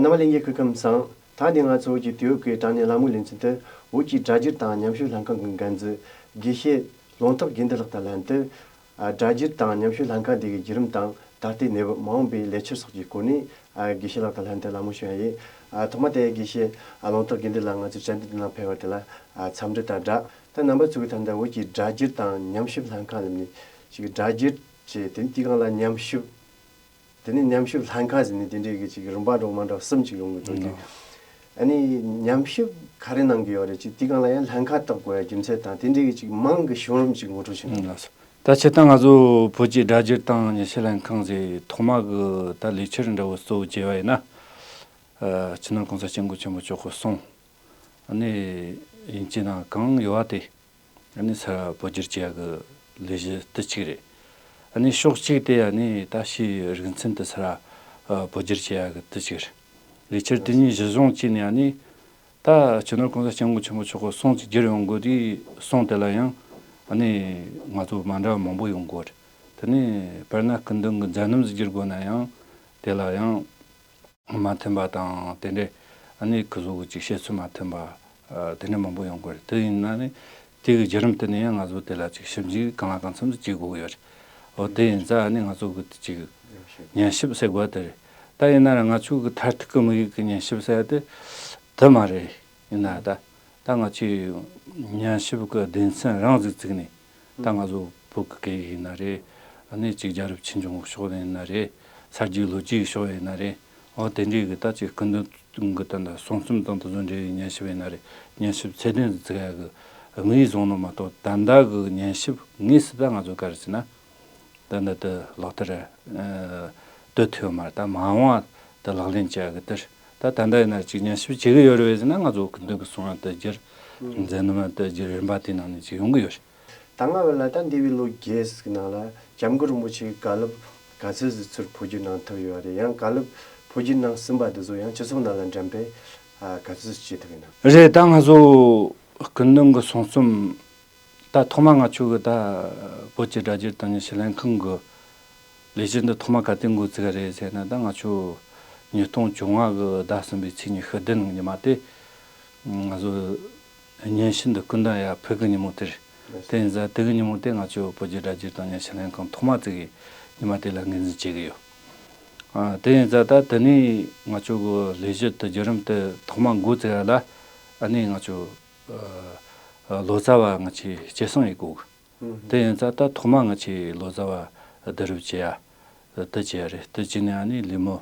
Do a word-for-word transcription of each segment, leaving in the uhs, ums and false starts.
རྣམ་པ་ལྷན་རྒྱས་སྐུ་ཁམས་བཟང་། ད་ནི་ང་ཚོ་བོད་ཀྱི་དུས་བབ་ཀྱི་དྲ་བརྙན་གླེང་མོལ་ལེ་ཚན་དུ་བོད་ཀྱི་སྒྲ་སྒྱུར་དང་ཉམས་ཞིབ་ལྷན་ཁང་གི་འགན་འཛིན་དགེ་བཤེས་ལུང་རྟོགས་དགེ་འདུན་ལགས་དང་ལྷན་དུ། ཨ། སྒྲ་སྒྱུར་དང་ཉམས་ཞིབ་ལྷན་ཁང་འདི་གི་བརྒྱུད་རིམ་དང་ད་ལྟའི་གནས་བབ། མ་འོངས་པའི་ལས་འཆར་སོགས་ཀྱི་སྐོར་ནས། ཨ། དགེ་བཤེས་ལགས་དང་ལྷན་དུ་གླེང་མོལ་ཞུ་ཡ་ཡིན། ཨ། ཐོག་མ་དེ་དགེ་བཤེས། ཨ། ལུང་རྟོགས་དགེ་འདུན་ལགས་ང་ཚོའི་དྲ་འབྲེལ་ནང་ཕེབས་པ་དེ་ལ། ཨ། འཚམས་འདྲི་དང་སྦྲགས། ད་རྣམ་པ་ཚོ་གི་ད་ལྟ་བོད་ཀྱི་སྒྲ་སྒྱུར་དང་ཉམས་ཞིབ་ལྷན་ཁང་ལབ་ནས་ཅིག་སྒྲ་སྒྱུར་བྱས། དེ་ནས་དེའི་སྒང་ལ་ཉམས་ཞིབ། དེ་ནས་ཉམས་ཞིབ་ལྷན་ཁང་ཟེར་ནས་དེ་འདྲའི་གི་ཅིག་རིམ་པ་འདྲ་མ་འདྲ་གསུམ་ཅིག་ཡོང་གི་འདུག་སྟེ། ཨ་ནི་ཉམས་ཞིབ་ག་རེ་གནང་གི་ཡོད་རེད། ཅིག་དེའི་སྒང་ལ་ཡང་ལྷན་ཁང་བཏགས་དགོས་ཡ་རྒྱུ་མཚན་དང་དེ་འདྲའི་གི་ཅིག་མིང་གི་བྱུང་རིམ་ཅིག་ངོ་སྤྲོད་བྱེད་ན། ད་སྤྱིར་བཏང་ང་ཚོ་བོད་ཀྱི་སྒྲ་སྒྱུར་དང་ཉམས་ཞིབ་ལྷན་ཁང་ཟེར་ཐོག་མ་གི་ད་ལས་འཆར་འདྲ་བོ་གཙོ་བོ་བྱས་པ་ཡིན་ན། ཨ། སྤྱི་ནོར་༸གོང་ས་༸སྐྱབས་མགོན་ཆེན་པོ་མཆོག་གི་གསུང་། ཨ་ནི་དབྱིན་ཇིའི་ནང་གང་ཡོད་པ་དེ། ཨ་ནི་ས་ར་བོད་བསྒྱུར་བྱེད་ཡ་གི་ལས་གཞི་དེ་གཅིག་རེད། ཨ་ནི་ཕྱོགས་གཅིག་དེ་ཨ་ནི་ད་ཕྱིའི་རིག་ཚན་དེ་ས་ར་བོད་བསྒྱུར་བྱེད་ཡ་གི་དེ་གཅིག་རེད། ལས་འཆར་དེ་གཉིས་གཞི་བཟུང་བྱས་ནས། ཨ་ནི་ད་སྤྱི་ནོར་༸གོང་ས་༸སྐྱབས་མགོན་ཆེན་པོ་མཆོག་གི་གསུང་ཅིག་བསྒྱུར་ཡོང་དགོས་དུས། གསུང་དེ་ལ་ཡང་ཨ་ནི་ང་ཚོ་མ་འདྲ་བ་མང་པོ་ཡོང་གི་ཡོད་རེད། དེ་ནས་དཔེར་ན་སྐུ་མདུན་གྱི་མཛད་རྣམ་ཟིག་བསྒྱུར་དགོས་ན་ཡང་དེ་ལ་ཡང་མ་མཐུན་པ་དང་། དེ་འདྲའི་ཨ་ནི་ཁོ་ཚོ་གི་ཅིག་བཤད་ཚུལ་མ་མཐུན་པ། ཨ། དེ་འདྲ་མང་པོ་ཡོང་གི་རེད། དེ་ཡིན་ན་ནི་དེ་གི་བརྒྱུད་རིམ་དེ་ནས་ཡང་ང་ཚོ་དེ་ལ་ཅིག་ཞིབ་འཇུག་གང་ལ་གང་འཚམ་ཞིག་བྱེད་དགོས་ཀྱི་ཡོད་རེད། འོ། དེ་ཡིན་ཙང་ཨ་ནི་ང་ཚོ་གི་ཅིག་ཉམས་ཞིབ་ཟེར་དགོས་དེ་རེད། ད་ཡིན་ན་ར་ང་ཚོ་གི་མཐར་ཐུག་གི་དམིགས་ཡུལ་གི་ཉམས་ཞིབ་ཟེར་ཡ་དེ་དེ་མ་རེད། ཡིན་ན་ད་ད་ང་ཚོས་ཉམས་ཞིབ་གི་སྡེ་ཚན་རང་ཟིག་བཙུགས་ནས། ད་ང་ཚོ་བོད་ཀྱི་སྐད་ཡིག་ཡིན་ན་རེད། ཨ་ནི་ཅིག་རྒྱལ་རབས་ཆོས་འབྱུང་གི་ཕྱོགས་ཡིན་ན་རེད། ས་རྒྱུས་ལོ་རྒྱུས་ཀྱི་ཕྱོགས་ཡིན་ན་རེད། འོ། དེ་འདྲའི་གི་ད་ཅིག་སྐུ་མདུན་གྱི་ད་ལྟ་གསུང་རྩོམ་དང་དེ་ཚོ་འབྲེལ་བའི་ཉམས་ཞིབ་ཡིན་ན་རེད། ཉམས་ཞིབ་ཚད་ལྡན་ཟིག་བཙུགས་ཡ་གི་དམིགས་ཡུལ་བཟུང་ནོ་མ་གཏོགས། ད་ལྟ་གི་ཉམས་ཞིབ་དངོས་སུ་ད་ང་ཚོ་ག་རེ་ཟེར་ན། ད་ལྟ་དེ་ལག་བསྟར། ཨ། དེ་ཐུབ་ཡོད་མ་རེད། ད་མ་འོངས་པ་དེ་ལག་ལེན་བྱེད་ཡ་གི་དེར། ད་ད་ལྟ་ཡིན་ན་ཅིག་ཉམས་ཞིབ་བྱེད་ཀྱི་ཡོད་རེད་པས་ཟེར་ན། ང་ཚོ་སྐུ་མདུན་གྱི་གསུང་ཡང་དེ་བསྒྱུར། མཛད་རྣམ་ཡང་དེ་བསྒྱུར། རིམ་པ་དེའི་ནང་ནས་ཅིག་ཡོང་གི་ཡོད་རེད། ད་སྔ་བོད་ལ་ད་འདས་པའི་ལོ་བརྒྱད་ཟིག་ནང་ལ་སྐྱབས་མགོན་རིན་པོ་ཆེས་བཀའ་སློབ་ག་ཚོད་ཟིག་ཚུར་འཕོ་འགྱུར་གནང་ཐུབ་ཡོད་རེད། ཡང་བཀའ་སློབ་འཕོ་འགྱུར་གནང་ཟིན་པ་དེ་ཚོ་ཡང་སྤྱི་ཚོགས་ནང་ལ་འགྲེམས་སྤེལ། ཨ། ག་ཚོད་ཟིག་བྱེད་ཐུབ་ཡོད་ན། རེད། ད་ང་ཚོ་སྐུ་མདུན་གྱི་གསུང་རྩོམ། ད་ཐོག་མ་ང་ཚོ་གི་ད་བོད་ཀྱི་སྒྲ་སྒྱུར་དང་ཉམས་ཞིབ་ལྷན་ཁང་གི་ལས་གཞི་འདི་ཐོག་མ་ག་དུས་འགོ་བཙུགས་རེད་ཟེར་ན། ད་ང་ཚོ་ཉིས་སྟོང་བཅོ་ལྔ་གི་ཟླ་གསུམ་པའི་ཚེས་ཉི་ཤུ་བདུན་ཉི་མ་དེ། ང་ཚོ་སྙན་ཞུ་འདི་སྐུ་མདུན་ཡར་ཕུལ་གི་ཉིན་མོ་དེ་རེད། དེ་ཡིན་ཙང་དེ་གི་ཉིན་མོ་དེ་ང་ཚོ་བོད་ཀྱི་སྒྲ་སྒྱུར་དང་ཉམས་ཞིབ་ལྷན་ཁང་ཐོག་མ་བཙུགས་གི་ཉི་མ་དེ་ལ་ངོས་འཛིན་བྱེད་གི་ཡོད། ཨ། དེ་ཡིན་ཙང་ད་དེ་ནས་ང་ཚོ་གི་ལས་གཞི་དེ་བརྒྱུད་རིམ་དེ་ཐོག་མ་འགོ་བཙུགས་ཡ་ལ། ཨ་ནི་ང་ཚོ། ཨ། ལོ་ཙཱ་བ་ང་ཚོས་སྐྱེད་སྲིང་ཡེད་དགོས། དེ་ཡིན་ཙང་ད་ཐོག་མ་ང་ཚོས་ལོ་ཙཱ་བ་བསྡུ་རུབ་བྱེད་ཡ་དེ་བྱས་རེད། དེ་བྱས་ནས་ཨ་ནི་ལས་མི།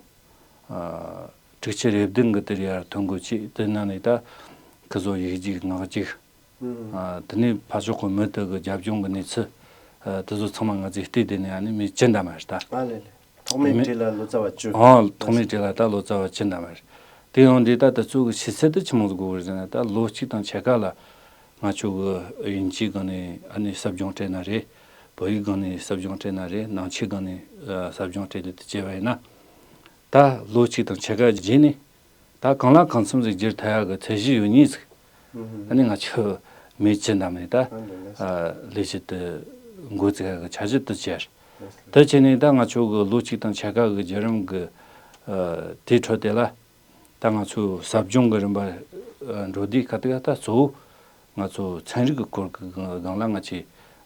ཨ། དྲུག་ཅུ་རེ་བདུན་གི་དེར་ཡར་ཐོན་འགོ་བྱས། དེ་ནང་ནས་ད་ཁོ་ཚོ་ཡིག་རྒྱུགས་ངག་རྒྱུགས། ཨ། དེ་ནས་ཕར་ཕྱོགས་གི་མི་དེ་གི་རྒྱབ་ལྗོངས་གི་གནས་ཚུལ། ཨ། དེ་ཚོ་ཚང་མ་ང་ཚོས་བལྟས། དེ་ནས་ཨ་ནི་མི་བཅུ་འདྲ་མ་རེད་ད། ཨ་ལེ་ལེ། ཐོག་མའི་མི་གྲས་ལ་ལོ་ཙཱ་བ་བཅུ། ཨང་། ཐོག་མའི་གྲས་ལ་ད་ལོ་ཙཱ་བ་བཅུ་འདྲ་མ་རེད། དེ་ཡོང་དུས་ད་དེ་ཚོ་གི་ཤེས་ཚད་དེ་ཆི་མོ་ཟིག་དགོས་རེད་ཟེར་ན། ད་ལོ་གཅིག་དང་ཕྱེད་ཀ་ལ་ང་ཚོ་གི་དབྱིན་ཇིའི་སྒང་ནས་ཨ་ནི་ཟབ་སྦྱོང་སྤྲད་ན་རེད། བོད་ཡིག་སྒང་ནས་ཟབ་སྦྱོང་སྤྲད་ན་རེད། ནང་ཆོས་སྒང་ནས། ཨ། ཟབ་སྦྱོང་སྤྲད་དེ་དེ་བྱས་པ་ཡིན་ན། ད་ལོ་གཅིག་དང་ཕྱེད་ཀ་རྗེས་ནས་ད་གང་ལ་གང་འཚམ་ཟིག་བསྒྱུར་ཐུབ་ཡ་གི་ཚད་གཞི་ཡོད་ནི་ཟིག་ཨ་ནི་ང་ཚོ་མི་བཅུ་འདྲ་མིན་ད། ཨ། ལས་གཞི་དེ་འགོ་བཙུགས་ཡ་གི་འཆར་གཞི་དེ་བྱས། དེ་བྱས་ནས་ད་ང་ཚོ་གི་ལོ་གཅིག་དང་ཕྱེད་ཀ་གི་བརྒྱུད་རིམ་གི། ཨ། དེའི་ཁྲོད་དེ་ལ་ད་ང་ཚོ་ཟབ་སྦྱོང་གི་རིམ་པ། ཨ། འགྲོ་དུས་ག་དུས་ད་གཙོ་བོ་ང་ཚོ་ཚན་རིག་གི་སྐོར་གི་སྒང་ལ་ང་ཚོས་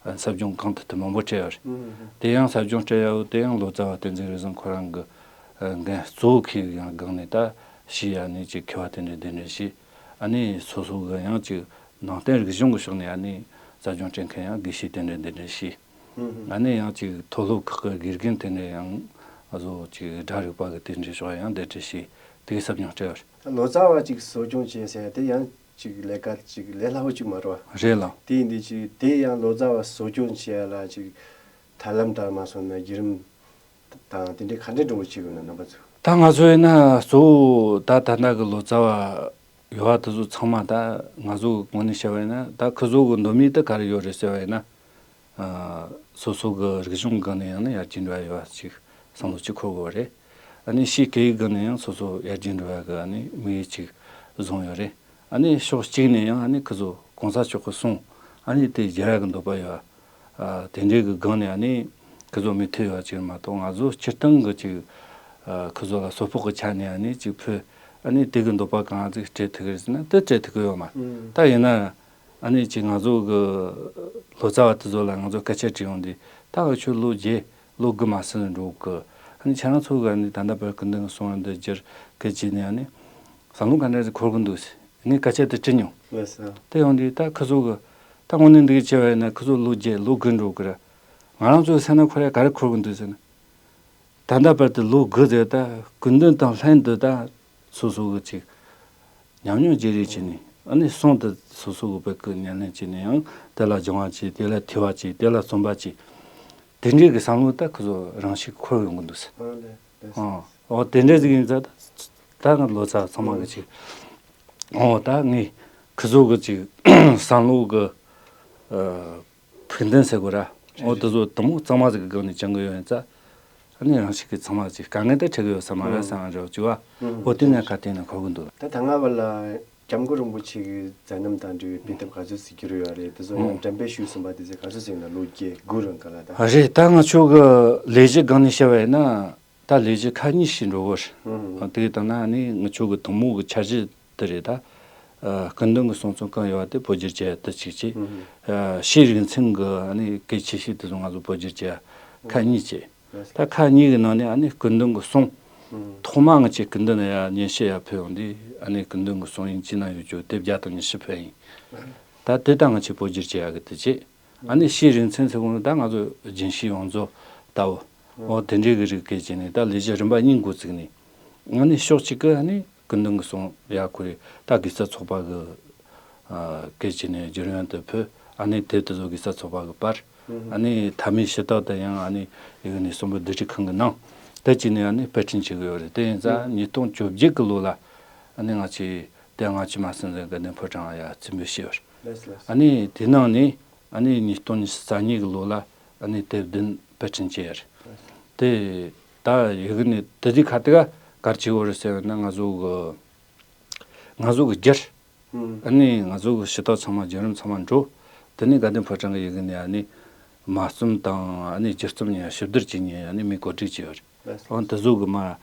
ཟབ་སྦྱོང་གང་ཐུབ་ཐུབ་མང་པོ་སྤྲད་ཡོད་རེད། དེ་ཡང་ཟབ་སྦྱོང་སྤྲད་ཡ་བོ་དེ་ཡང་ལོ་ཙཱ་བ་བསྟན་འཛིན་རིག་འཛིན་ཁོ་རང་གི། ཨ། འགན་གཙོ་བོ་འཁྱེར་གི་ཡང་སྒང་ནས་ད་ཞུས། ཨ་ནི་ཅིག་མཁས་པ་དེ་འདྲ་དེ་འདྲ་ཞུས། ཨ་ནི་སོ་སོ་གི་ཡང་ཅིག་ནང་བསྟན་རིག་གཞུང་གི་ཕྱོགས་ནས་ཨ་ནི་ཟབ་སྦྱོང་སྤྲད་མཁན་ཡང་དགེ་བཤེས་དེ་འདྲ་དེ་འདྲ་ཞུས། ཨ་ནི་ཡང་ཅིག་མཐོ་སློབ་ཁག་གི་དགེ་རྒན་དེ་འདྲ་ཡང་ང་ཚོ་ཅིག་སྒྲ་རིག་པ་གི་དེ་འདྲའི་ཕྱོགས་ཡང་དེ་འདྲ་ཞུས། དེ་གི་ཟབ་སྦྱོང་སྤྲད་པ་རེད། ལོ་ཙཱ་བ་ཅིག་གསོ་སྐྱོང་བྱེད་ཟེར་ཡ་དེ་ཡང་ཅིག་ལས་ཀ་ཅིག་ལས་སླ་བོ་ཅིག་མ་རེད་པ། རེད་ལགས། དེ་ཡིན་དུས་ཅིག་དེ་ཡང་ལོ་ཙཱ་བ་གསོ་སྐྱོང་བྱེད་ཡ་ལ་ཅིག་ཐབས་ལམ་ལྟར་མ་སོང་ན་བརྒྱུད་རིམ་དང་དེ་འདྲའི་ག་འདྲའི་འགྲོ་གི་ཡོད་ན། རྣམ་པ་ཚོས། ད་ང་ཚོ་ཡིན་ན་གཙོ་བོ་ད་ད་ལྟ་གི་ལོ་ཙཱ་བ་ཡོད་པ་དེ་ཚོ་ཚང་མ་ད་ང་ཚོ་ངོས་ནས་བཤད་པ་ཡིན་ན། ད་ཁོ་ཚོ་གི་འདོད་མོས་དེ་ག་རེ་ཡོད་རེད་ཟེར་བ་ཡིན་ན། ཨ། སོ་སོ་གི་རིག་གཞུང་སྒང་ནས་ཡང་ན་ཡར་རྒྱས་འགྲོ་ཡ་ཡོད་པ་ཅིག་བསམ་བློ་ཅིག་འཁོར་དགོས་པ་རེད། ཨ་ནི་ཕྱིའི་སྐད་ཡིག་སྒང་ནས་ཡང་སོ་སོ་ཡར་རྒྱས་འགྲོ་ཡ་གི་ཨ་ནི་དམིགས་ཡུལ་ཅིག་བཟུང་ཡོད་རེད། ཨ་ནི་ཕྱོགས་གཅིག་ནས་ཡང་ཨ་ནི་ཁོ་ཚོ་གོང་ས་མཆོག་གི་གསུང་ཨ་ནི་དེ་སྦྱར་ཡ་གི་འདོད་པ་ཡོད། ཨ། དེ་འདྲའི་གི་སྒང་ནས་ཨ་ནི་ཁོ་ཚོ་མོས་མཐུན་ཡོད་ཅིག་མ་གཏོགས། ང་ཚོ་སྤྱིར་བཏང་གི་ཅིག་ཨ། ཁོ་ཚོ་ལ་གསོལ་ཕོགས་ཀྱི་ཆ་ནས་ཨ་ནི་ཅིག་ཕུལ། ཨ་ནི་དེ་གི་འདོད་པ་གང་ཟིག་སྤྲད་ཐུབ་ཀྱི་རེད་ཟེར་ན་དེ་སྤྲད་ཐུབ་ཀྱི་ཡོད་མ་རེད། ད་ཡིན་ན་ཨ་ནི་ཅིག་ང་ཚོ་གི་ལོ་ཙཱ་བ་དེ་ཚོ་ལ་ང་ཚོ་སྐད་ཆ་དྲིས་ཡོང་དུས་ད་འུ་ཆོ་ལོ་བརྒྱད་ལོ་དགུ་མ་ཟིན་འགྲོ་གི། ཨ་ནི་ཁྱེད་རང་ཚོ་གི་ཨ་ནི་ད་ལྟ་བར་སྐུ་མདུན་གི་གསུང་འདི་བསྒྱུར་གི་བྱས་ནས་ཨ་ནི་བསམ་བློ་ག་འདྲ་ཟིག་འཁོར་གི་འདུག་ཟེར་ངས་སྐད་ཆ་དེ་དྲིས་མྱོང་། དེ་ཡོང་དུས་ད་ཁི་ཚོ་གི་ད་དངོས་གནས་འདི་གི་བྱས་པ་ཡིན་ན་ཁི་ཚོ་ལོ་བརྒྱད་ལོ་དགུ་འགྲོ་གི་ར། ང་རང་ཚོའི་སེམས་ན་ཁོ་ར་ག་རེ་འཁོར་གི་འདུག་ཟེར་ན། ད་ལྟ་བར་དུ་ལོ་དགུ་ཟེར་ད་སྐུ་མདུན་དང་ལྷན་དུ་ད་སོ་སོ་གི་ཅིག་ཉམས་མྱོང་བརྗེ་རེས་བྱས་ནས་ཨ་ནི་གསུང་དུ་སོ་སོ་གི་བོད་ཀྱི་ཉམས་ལེན་བྱས་ནས་ཡང་དེ་ལ་སྦྱང་བ་བྱས་དེ་ལ་ཐོས་པ་བྱས་དེ་ལ་བརྩོན་པ་བྱས། དེ་འདྲའི་གི་བསམ་བློ་ད་ཁོ་ཚོ་རང་ཤུགས་འཁོར་ཡོང་གི་འདུག་ཟེར། ཨོ་ལེ་ལེ། ཨོ་ཨོ་དེ་འདྲ་ཟིག་ཡིན་ཙང་ད་ད་ང་ལོ་ཙཱ་ཚང་མ་གི་ཅིག་ཨོ་ད་ངས་ཁོ་ཚོ་གི་ཅིག་བསམ་བློ་གི་ཨ། ཕུགས་འདུན་ཟེར་དགོས་ར། འོ་དེ་ཚོ་དུ་མོ་གཙང་མ་ཟིག་གི་སྒང་ནས་སྦྱང་གི་ཡོད་ཡིན་ཙང་། ཨ་ནི་རང་ཤུགས་ཀྱིས་ཚང་མ་ཅིག་དཀའ་ངལ་དེ་འཕྲད་གི་ཡོད་ས་མ་རེད་བསམ་རེད་བ་ཅིག་བ། འོ་དེ་ངས་ཁ་གཏད་ནས་གོ་གི་འདུག་ད་ད་སྔ་བ་ལ་སྐྱབས་མགོན་རིན་པོ་ཆེ་གི་མཛད་རྣམ་དང་འབྲེལ་བའི་དཔེ་དེབ་ག་ཚོད་ཟིག་བསྒྱུར་ཡོད་རེད། དེ་ཚོ་ཡང་འགྲེམས་སྤེལ་ཞུས་ཟིན་པ་དེ་ཚོ་ག་ཚོད་ཟིག་ཡིན་ན་ལོ་བརྒྱད་དགུ་རིང་ག་ལ་ད། རེད། ད་ང་ཚོ་གི་ལས་གཞི་སྒང་ནས་བཤད་པ་ཡིན་ན། ད་ལས་གཞི་ཁག་གཉིས་ཤིག་འགྲོ་གི་རེད། དེ་ལྟ་ན་ནི་ངི་ཆོ་གི་དང་མོ་གི་འཆར་གཞི་དེ་རེད་ད། ཨ། སྐུ་མདུན་གི་གསུང་རྩོམ་གང་ཡོད་པ་དེ་བོད་བསྒྱུར་བྱེད་ཡ་དེ་གཅིག་བྱས། ཨ། ཕྱིའི་རིག་ཚན་གི་ཨ་ནི་གལ་ཆེ་ཤོས་དེ་ཚོ་ང་ཚོ་བོད་བསྒྱུར་བྱེད་ཡ་ཁག་གཉིས་བྱས། ད་ཁག་གཉིས་གི་ནང་ནས་ཨ་ནི་སྐུ་མདུན་གི་གསུང་། ཐོག་མ་ངི་ཆོ་སྐུ་མདུན་ན་ཡ་སྙན་ཞུ་ཡ་ཕེབས་ཡོང་དུས་ཨ་ནི་སྐུ་མདུན་གི་གསུང་ཡིན་གཅིག་ན་ཡོད་རྒྱུ་དེབ་བརྒྱ་དང་ཉི་ཤུ་ཕེབས་ཡིན། ད་དེ་ད་ངི་ཆོ་བོད་བསྒྱུར་བྱེད་ཡ་གི་དེ་བྱས། ཨ་ནི་ཕྱིའི་རིག་ཚན་ཟེར་གོ་ནོ་ད་ང་ཚོ་རྒྱུན་ཤེས་ཡོངས་རྫོགས་ལྟ་བུ། འོ་དེ་འདྲའི་གི་རིགས་སྐད་ཅིག་ནས་ད་ལས་གཞི་རིམ་པ་གཉིས་འགོ་བཙུགས་ནས། ཨ་ནི་ཕྱོགས་གཅིག་གི་ཨ་ནི་སྐུ་མདུན་གི་གསུང་ཡ་ཁོ་རེ་ད་དགེ་རྩ་ཚོགས་པ་གི་ཨ་སྐད་ཅིག་ནས་བསྒྱུར་ཡོང་དུ་ཕུལ། ཨ་ནི་དེབ་དེ་ཚོ་དགེ་རྩ་ཚོགས་པ་གི་པར། ཨ་ནི་མཐའ་མའི་ཞུ་དག་དེ་ཡང་ཨ་ནི་ཡི་གེ་ནས་གསུམ་པོ་བསྡུ་སྒྲིག་ཁང་གི་ནང་དེ་གཅིག་ནས་ཨ་ནི་པར་སྐྲུན་བྱེད་གི་ཡོད་རེད། དེ་ཡིན་ཙང་ཉིས་སྟོང་བཅོ་བརྒྱད་གི་ལོ་ལ་ཨ་ནི་ང་ཚོས་དེ་སྔ་ཕྱི་མ་སོན་ཟེར་དགའ་ལྡན་ཕོ་བྲང་ཡ་རྩིས་འབུལ་ཞུས་པ་རེད། ཨ་ནི་དེ་ནང་ནས་ཨ་ནི་ཉིས་སྟོང་ཉི་ཤུ་རྩ་གཉིས་གི་ལོ་ལ་ཨ་ནི་དེབ་བདུན་པར་སྐྲུན་བྱས་ཡོད་རེད། དེ་ད་ཡི་གེ་ནས་དེ་དུས་ཁ་ཐུག་ག་གར་བྱེད་དགོས་རེད་ཟེར་བ་ན་ང་ཚོ་གི་ང་ཚོ་གི་བསྒྱུར། ཨ་ནི་ང་ཚོ་གི་ཞུ་དག་ཚང་མ་བརྒྱུད་རིམ་ཚང་མ་འགྲོ། དེ་ནས་དགའ་ལྡན་ཕོ་བྲང་གི་ཡི་གེ་ནས་ཨ་ནི་མ་རྩོམ་དང་ཨ་ནི་བསྒྱུར་རྩོམ་གཉིས་ཞིབ་བསྡུར་བྱས་ནས་ཨ་ནི་མི་བཀོད་སྒྲིག་བྱས་ཡོད་རེད། འོ་དེ་ཚོ་གི་མ་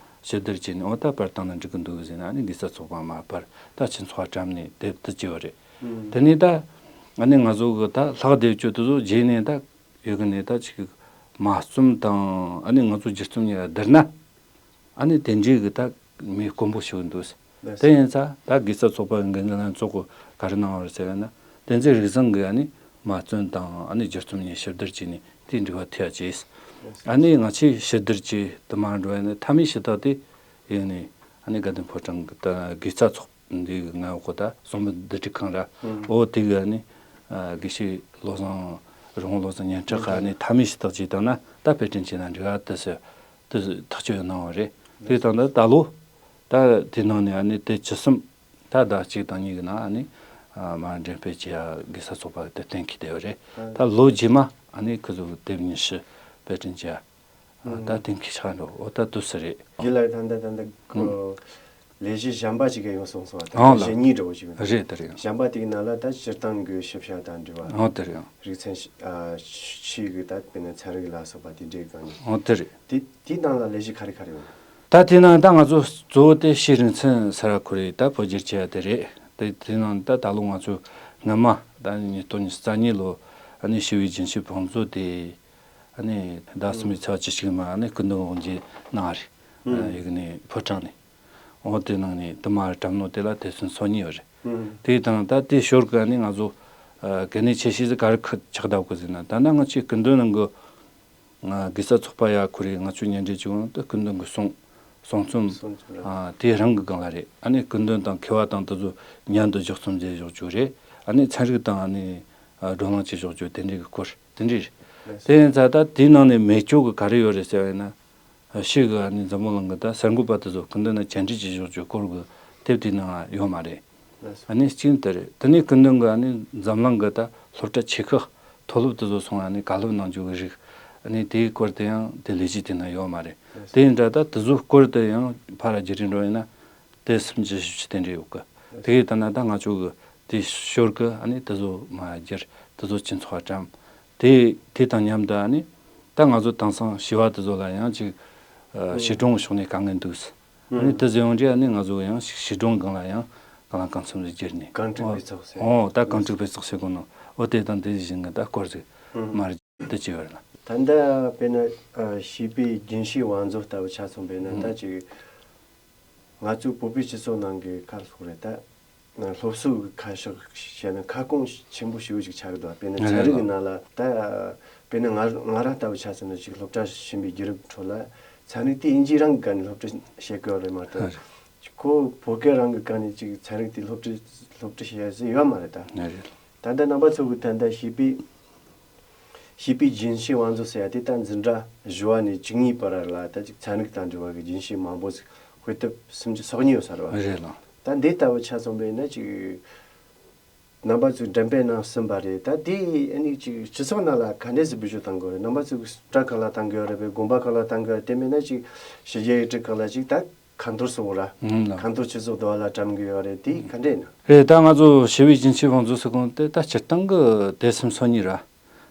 ཞིབ་བསྡུར་བྱས་ནས་འོ་ད་པར་བཏང་ན་འགྲིག་གི་འདུག་ཟེར་ན་ཨ་ནི་དགེ་རྩ་ཚོགས་པ་མ་པར་ད་ཁྱེད་ཚོ་བཀྲམ་ནས་དེབ་དེ་བྱས་པ་རེད། དེ་ནས་ད་ཨ་ནི་ང་ཚོ་གི་ད་ལྷག་དེབ་བཅུ་དེ་ཚོ་རྗེས་ནས་ད་ཡོད་གི་ནས་ད་ཅིག་མ་རྩོམ་དང་ཨ་ནི་ང་ཚོ་བསྒྱུར་རྩོམ་གཉིས་ཀ་བསྡུར་ན་ཨ་ནི་དེ་འདྲའི་གི་ད་མི་དཀོན་པོ་ཞིག་འདུག་ཟེར། དེ་ཡིན་ཙང་ད་དགེ་རྩ་ཚོགས་པ་གི་འགན་ལེན་ཚོགས་གི་ག་རེ་གནང་བ་རེད་ཟེར་ན་དེ་ཚོའི་རིག་གཞུང་གི་ཨ་ནི་མ་རྩོམ་དང་ཨ་ནི་བསྒྱུར་རྩོམ་གཉིས་ཞིབ་བསྡུར་བྱས་ནས་དེའི་འགྲིག་པ་ཐེག་ཅེས། ཨ་ནི་ང་ཚོས་ཞིབ་བསྡུར་བྱས་དུ་མ་འགྲོ་ཡ་ནི་མཐའ་མའི་ཞུ་དག་དེ་ཡིན་ནི་ཨ་ནི་དགའ་ལྡན་ཕོ་བྲང་གི་ད་དགེ་རྩ་ཚོགས་འདི་གི་ང་འོག་གི་ད་གསུང་འབུམ་བསྡུ་སྒྲིག་ཁང་ར་འོ་དེ་གི་ཨ་ནི་དགེ་བཤེས་བློ་བཟང་རི་བོང་བློ་བཟང་སྙན་གྲགས་ཀྱི་ཨ་ནི་མཐའ་མའི་ཞུ་དག་བྱས་བཏང་ན་ད་པར་སྐྲུན་བྱས་ན་འགྲིག་ག་དེ་ཟེར་དེ་ཐག་གཅོད་གནང་བ་རེད། དེ་དང་ད་ད་ལོ་ད་དེ་ནང་ནས་ཨ་ནི་དེ་བཅུ་གསུམ། ད་ཟླ་གཅིག་དང་གཉིས་ཀྱི་ནང་ཨ་ནི་ཨ་མར་འགྲེམས་སྤེལ་བྱེད་ཡ་དགེ་རྩ་ཚོགས་པ་གི་དེབ་གཏན་འཁེལ་བསྡད་ཡོད་རེད། ད་ལོ་རྗེས་མ་ཨ་ནི་ཁོ་ཚོ་གི་དེབ་ཉི་ཤུ་པར་སྐྲུན་བྱེད་ཡ་ད་གཏན་འཁེལ་ཆགས་འགྲོ། འོ་ད་དུས་སུ་རེད། རྒྱུ་ལ་ད་ད་ད་ད་ཁོ་ལས་གཞི་གཞན་པ་ཅིག་ག་ཡོང་སོང་སོང་བ། ད་ཨང་ལ་ལས་གཞི་གཉིས་འདྲ་བོ་ཅིག་ཡོད། རེད་དེ་རེད། གཞན་པ་དེ་གི་ནང་ལ་ད་སྤྱིར་བཏང་གི་ཞིབ་བཤེར་དང་འབྲེལ་བ། ཨང་དེ་རེད། རིག་ཚན་ཞིག་ཨ་ཞིག་གི་ད་དཔེར་ན་ཚན་རིག་ལ་སོགས་པ་དེ་འདྲའི་སྒང་ནས། ཨང་དེ་རེད། དེ་དེའི་ནང་ལ་ལས་གཞི་ག་རེ་ག་རེ་ཡོད། ད་དེ་ནང་ད་ང་ཚོ་གཙོ་བོ་དེ་ཕྱིའི་རིག་ཚན་ཟེར་བ་ཁོ་རེ་ད་བོད་བསྒྱུར་བྱས་ཡ་དེ་རེད། དེ་དེ་ནང་ད་ད་ལོ་ང་ཚོ་སྔོན་མ་ད་ཉིས་སྟོང་ཉི་ཤུ་རྩ་གཉིས་ལོ་ཨ་ནི་ཞི་བའི་རྒྱུན་ཤེས་བང་མཛོད་དེ་ཨ་ནི་ཟླ་གསུམ་པའི་ཚེས་བཅུ་གཅིག་མ་ཨ་ནི་སྐུ་མདུན་དབུ་འབྱེད་གནང་བ་རེད། ཡི་གེ་ནས་ཕོ་བྲང་ནས། འོ་དེ་ནང་ནས་དུ་མ་བཀྲམ་ནོ་དེ་ལ་དེབ་ཚན་སོ་གཉིས་ཡོད་རེད། དེ་དང་ད་དེའི་ཞོར་གི་ཨ་ནི་ང་ཚོ་ཨ་གལ་གནད་ཆེ་ཤོས་ཟིག་ག་རེ་ཁ་ཆགས་བསྡད་གོ་ཟེར་ན་ད་ནང་ང་ཚོའི་སྐུ་མདུན་ནང་གི་ང་དགེ་རྩ་ཚོགས་པ་ཡ་ཁོ་རེ་ང་ཚོའི་ཉེ་འབྲེལ་བྱུང་དུ་སྐུ་མདུན་གི་གསུང་གསུང་རྩོམ་གསུང་རྩོམ་ར། ཨ་དེ་རང་གི་སྒང་ལ་རེད། ཨ་ནི་སྐུ་མདུན་དང་མཁས་པ་དང་དེ་ཚོ་མཉམ་དུ་ཕྱོགས་བསྡོམས་བྱས་བཞག་རྒྱུ་རེད། ཨ་ནི་ཚན་རིག་དང་ཨ་ནི་ཨ་བགྲོ་གླེང་བྱས་བཞག་རྒྱུ་དེ་འདྲའི་གི་སྐོར་དེ་འདྲའི་རེད། དེ་ཡིན་ཙང་ད་དེའི་ནང་ནས་མེད་ཕྱོགས་གི་ག་རེ་ཡོད་རེད་ཟེར་བ་ཡིན་ན། ཕྱི་གི་ཨ་ནི་འཛམ་བུ་གླིང་གི་ད་གསར་འགོད་པ་དེ་ཚོ་སྐུ་མདུན་ན་བཅར་འདྲི་བྱེད་ཆོག་ཆོག་སྐོར་གི་དེབ་དེའི་ནང་ཡོད་མ་རེད། ཨ་ནི་གཅིག་དེ་རེད། དེ་ནས་སྐུ་མདུན་གི་ཨ་ནི་འཛམ་གླིང་གི་ད་སློབ་གྲྭ་ཆེ་ཁག་མཐོ་སློབ་དེ་ཚོ་སོང་ཨ་ནི་བཀའ་སློབ་གནང་རྒྱུ་གི་རིགས་ཨ་ནི་དེའི་སྐོར་དེ་ཡང་དེ་ལས་གཞི་དེ་ན་ཡོད་མ་རེད། དེ་ཡིན་འདྲ་ད་དེ་ཚོ་སྐོར་དེ་ཡང་ཕར་བསྒྱུར་རིན་འགྲོ་ཡིན་ན་དེ་སུམ་ཅུ་བཞི་བཅུ་དེ་འདྲ་ཡོད་གི། དེ་གི་ད་ན་ད་ང་ཚོ་གི་དེ་ཞོར་གི་ཨ་ནི་དེ་ཚོ་མ་བསྒྱུར་དེ་ཚོ་སྤྱི་ཚོགས་བཀྲམ། དེ་དེ་དང་མཉམ་དུ་ཨ་ནི་ད་ང་ཚོ་དེང་སང་བྱིས་པ་དེ་ཚོ་ལ་ཡང་ཅིག་ཨ་ཨུ། བྱིས་སྒྲུང་ཕྱོགས་ནས་དཀའ་ངལ་འདུག་ཟེར། ཨ་ནི་དེ་ཟེར་ཡོང་དུས་ཨ་ནི་ང་ཚོ་ཡང་བྱིས་སྒྲུང་སྒང་ལ་ཡང་གང་ལ་གང་འཚམ་ཞིག་བསྒྱུར་ནས། རྐང་དྲུག་སྤེལ་ཚོགས་ཟེར། ཨོ་ད་རྐང་དྲུག་སྤེལ་ཚོགས་ཟེར་གོ་ནོ། ཨོ་དེ་དང་དེ་བཞིན་གྱི་ད་སྐོར་ཟིག་མར་དེ་ཅི་ཡོད་ལ། ད་ལྟ་དཔེར་ན་བྱིས་པའི་རྒྱུན་ཤེས་བང་མཛོད་ལྟ་བུ་ཆ་མཚོན་པས་ན། ད་ཅིག་ང་ཚོའི་བོད་པའི་སྤྱི་ཚོགས་ནང་གི་ཁ་ལོག་རེད་ད། སློབ་གསོ་གི་ཁ་ཕྱོགས་བཤད་ན་ཁ་སྐོང་ཆེན་པོ་ཞེ་པོ་ཅིག་ཆགས་ཀྱི་འདུག་དཔེར་ན་ཚན་རིག་གི་ནང་ལ་ད། དཔེར་ན་ང་ང་རང་ལྟ་བུ་ཆ་མཚོན་ན་ཅིག་སློབ་གྲྭ་ཕྱིན་པའི་བརྒྱུད་རིམ་ཁྲོད་ལ་ཚན་རིག་དེ་དབྱིན་ཇི་རང་གི་སྒང་ནས་སློབ་ཁྲིད་བྱེད་དགོས་རེད་མ་གཏོགས། ཁོ་བོད་སྐད་རང་གི་སྒང་ནས་ཅིག་ཚན་རིག་དེ་སློབ་ཁྲིད་སློབ་ཁྲིད་བྱེད་ཡ་ཟིག་ཡོད་མ་རེད་ད། ད་ལྟ་རྣམ་པ་ཚོ་གི་ད་ལྟ་བྱིས་པའི་བྱིས་པའི་རྒྱུན་ཤེས་བང་མཛོད་ཟེར་ཡ་དེ་ད་འཛིན་གྲྭ་བཞི་བ་ནས་བཅུ་གཉིས་བར་ལ་ད་ཅིག་ཚན་རིག་དང་འབྲེལ་བ་གི་རྒྱུན་ཤེས་མང་པོ་ཟིག་དཔེ་དེབ་སུམ་ཅུ་སོ་གཉིས་ཡོད་ས་རེད་བ། རེད་ལགས། ད་འདི་ལྟ་བུ་ཆ་མཚོན་པས་ན་ཅིག་རྣམ་པ་ཚོས་འགྲེམས་སྤེལ་གནང་ཟིན་པ་རེད། ད་དེ་ཨ་ནི་ཅིག་སྤྱི་ཚོགས་ནང་ལ་ག་འདྲས་སེ་བེད་སྤྱོད་གཏང་དགོས་རེད། རྣམ་པ་ཚོས་སློབ་གྲྭ་ཁག་ལ་གཏང་དགོས་རེད་པས། དགོན་པ་ཁག་ལ་གཏང་དགོས་རེད། དེ་མིན་ན་ཅིག་ཕྱི་རྒྱལ་ཡུལ་གྲུ་ཁག་ལ་ཅིག་ད་ཁ་འཐོར་སོང་ར། ཨང་ལགས། ཁ་འཐོར་སྤྱི་ཚོགས་དུ་བ་ལ་བཀྲམ་གི་ཡོད་རེད། དེ་ག་འདྲས་ན། རེད། ད་ང་ཚོ་བྱིས་པའི་རྒྱུན་ཤེས་བང་མཛོད་ཟེར་གོ་ནོ་དེ་ད་སྤྱིར་བཏང་གི་དེབ་སུམ་སོ་གཉིས་ར།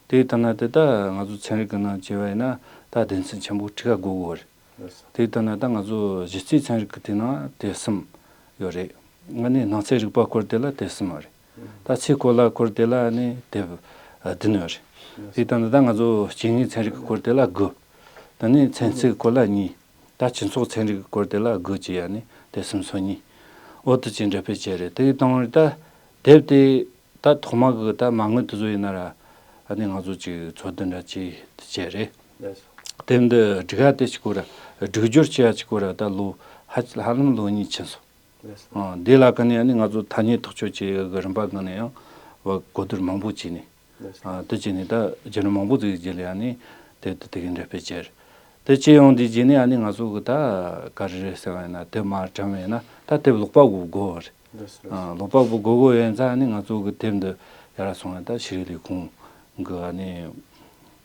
དེ་ལྟ་ན་དེ་ད་ང་ཚོ་ཚན་རིག་གི་ནང་བྱས་པ་ཡིན་ན་ད་སྡེ་ཚན་ཆེན་པོ་ཁྲི་ཁ་དགུ་དགུ་རེད། དེ་ལྟ་ན་ད་ང་ཚོ་གཞི་རྩའི་ཚན་རིག་གི་དེ་ནང་དེབ་གསུམ་ཡོད་རེད། ང་ནི་སྣང་ཚན་རིག་པ་སྐོར་དེ་ལ་དེབ་གསུམ་རེད། ད་ཚེ་སྐོར་ལ་སྐོར་དེ་ལ་ནི་དེབ་བདུན་ཡོད་རེད། དེ་ལྟ་ན་ད་ང་ཚོ་སྐྱེ་དངོས་ཚན་རིག་གི་སྐོར་དེ་ལ་དགུ། ད་ནི་ཚན་རྩལ་སྐོར་ལ་གཉིས། ད་སྤྱི་ཚོགས་ཚན་རིག་གི་སྐོར་དེ་ལ་དགུ་བྱས་ཡ་ནི་དེབ་སུམ་སོ་གཉིས། འོ་དེ་ཅིག་འགྲེམས་སྤེལ་བྱས་རེད། དེ་གི་དང་པོ་ད་དེབ་དེ་ད་ཐོག་མ་གི་ད་མ་དངུལ་དེ་ཚོ་ཡིན་ན་ར། ཨ་ནི་ང་ཚོ་ཅིག་ཚོགས་འདུ་འདྲ་ཅིག་བྱས་རེད། དེབ་འདི་སྒྲིག་ཡ་དེ་ཅིག་གོ་ར། སྒྲིག་སྦྱོར་བྱེད་ཡ་ཅིག་གོ་ར་ད་ལོ་ཧ་ཧ་ལམ་ལོ་གཉིས་ཕྱིན་སོང་། ཨ་འདི་ལ་ཀ་ནས་ཨ་ནི་ང་ཚོ་ཐ་སྙད་ཐག་གཅོད་བྱེད་ཡ་གི་རིམ་པ་སྒང་ནས་ཡང་བ་གོ་བསྡུར་མང་པོ་བྱས་ནས། ཨ་དེ་བྱས་ནས་ད་བརྒྱུད་རིམ་མང་པོ་ཟིག་བརྒྱུད་ལ་ཡ་ནི་དེབ་དེ་དེ་གི་འགྲེམས་སྤེལ་བྱས་རེད། དེ་བྱས་ཡོང་དུས་རྗེས་ནས་ཨ་ནི་ང་ཚོ་གི་ད་ག་རེ་རེད་ཟེར་བ་ཡིན་ན་དེབ་མར་བཀྲམ་བ་ཡིན་ན་ད་དེབ་ཀློག་པ་པོ་དགོས་པ་རེད། ཨ་ཀློག་པ་པོ་དགོས་དགོས་ཡིན་ཙང་ཨ་ནི་ང་ཚོ་གི་དེབ་འདི་ཡར་སོང་བ་ད་ཤེས་རིག་ལས་ཁུངས་གི་ཨ་ནི་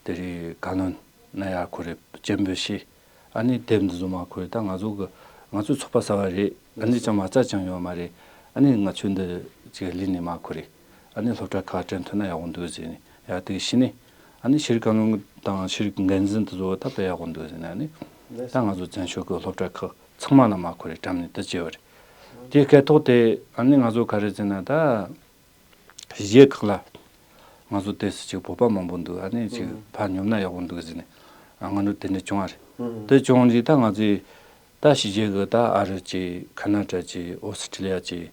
དེ་རིང་བཀའ་བློན་ན་ཡར་ཁོ་རེ་སྤྱན་འབུལ་བྱས། ཨ་ནི་དེབ་འདི་ཚོ་མར་ཁོ་རེ་ད་ང་ཚོ་གི་ང་ཚོ་ཚོགས་པ་གསར་བ་རེད། ཨ་ནི་ཅང་མ་རྩ་ཅང་ཡོད་མ་རེད། ཨ་ནི་ང་ཚོ་འདི་ཅིག་ལས་ནས་མར་ཁོ་རེ་ཨ་ནི་སློབ་གྲྭ་ཁག་སྤྲད་ཐུབ་ན་ཡག་པོ་འདུག་ཟེར་ནས་ཡར་དེ་གི་ཕྱི་ནས་ཨ་ནི་ཤེས་རིག་བཀའ་བློན་དང་ཤེས་རིག་འགན་འཛིན་དེ་ཚོ་ད་དཔེ་ཡག་པོ་འདུག་ཟེར་ནས་ཨ་ནི་ད་ང་ཚོ་བཙན་བྱོལ་གི་སློབ་གྲྭ་ཁག་ཚང་མ་ལ་མར་ཁོ་རེ་བཀྲམ་ནས་དེ་བྱས་པ་རེད། དེའི་སྐད་ཐོག་དེ་ཨ་ནི་ང་ཚོ་ག་རེ་ཟེར་ན་ད། གཞས་ཁག་ལ། ང་ཚོ་དེ་སུ་ཅིག་བོད་པ་མང་པོ་འདུག་ཨ་ནི་ཅིག་ཕར་ཉོབ་ན་ཡག་པོ་འདུག་ཟེར་ནས་ང་ཚོ་དེ་འདྲ་བྱུང་བ་རེད། དེ་བྱུང་རྗེས་ད་ང་ཚོས་ད་ཕྱི་རྒྱལ་གི་ད་ཨ་རི་ཅིག་ཁ་ན་ཌ་ཅིག་ཨོ་སི་ཀྲི་ལི་ཡ་ཅིག་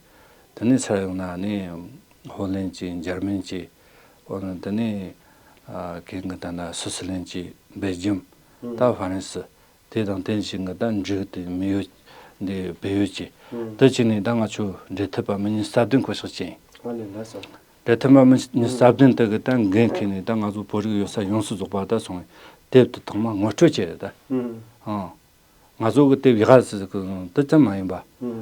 དེ་ནས་ས་ཡོང་ན་ནི་ཧོ་ལན་ཅིག་འཇར་མན་ཅིག་ཨོ་ན་དེ་ནས་ཨ་གན་གི་ད་ན་སུའུ་སི་ལན་ཅིག་སྦེལ་ཇམ་ད་ཧྥ་རན་སི། དེ་དང་དེ་བཞིན་གྱི་ད་འབྲུག་དེ་མི་ཡོད་འདི་བལ་ཡོད་ཀྱི་དེ་བྱས་ནས་ད་ང་ཆོ་འབྲེལ་མཐུད་པ་མི་ཉིས་རྩ་བདུན་བསྐོ་གཞག་བྱས་ཡིན། ཨ་ལས་ལ་སོ། འབྲེལ་མཐུད་པ་མི་ཉིས་རྩ་བདུན་དེ་གི་ད་འགན་འཁྱེར་ནས་ད་ང་ཚོ་བོད་རིགས་ཡོད་ས་ཡོངས་སུ་རྫོགས་པ་ད་སོང་བས་དེབ་དེ་ཐོག་མ་ངོ་སྤྲོད་བྱས་རེད་ད། ཨང་། ང་ཚོ་གི་དེབ་ཡག་ཟེར་གི་དེ་ཙམ་མ་ཡིན་པ།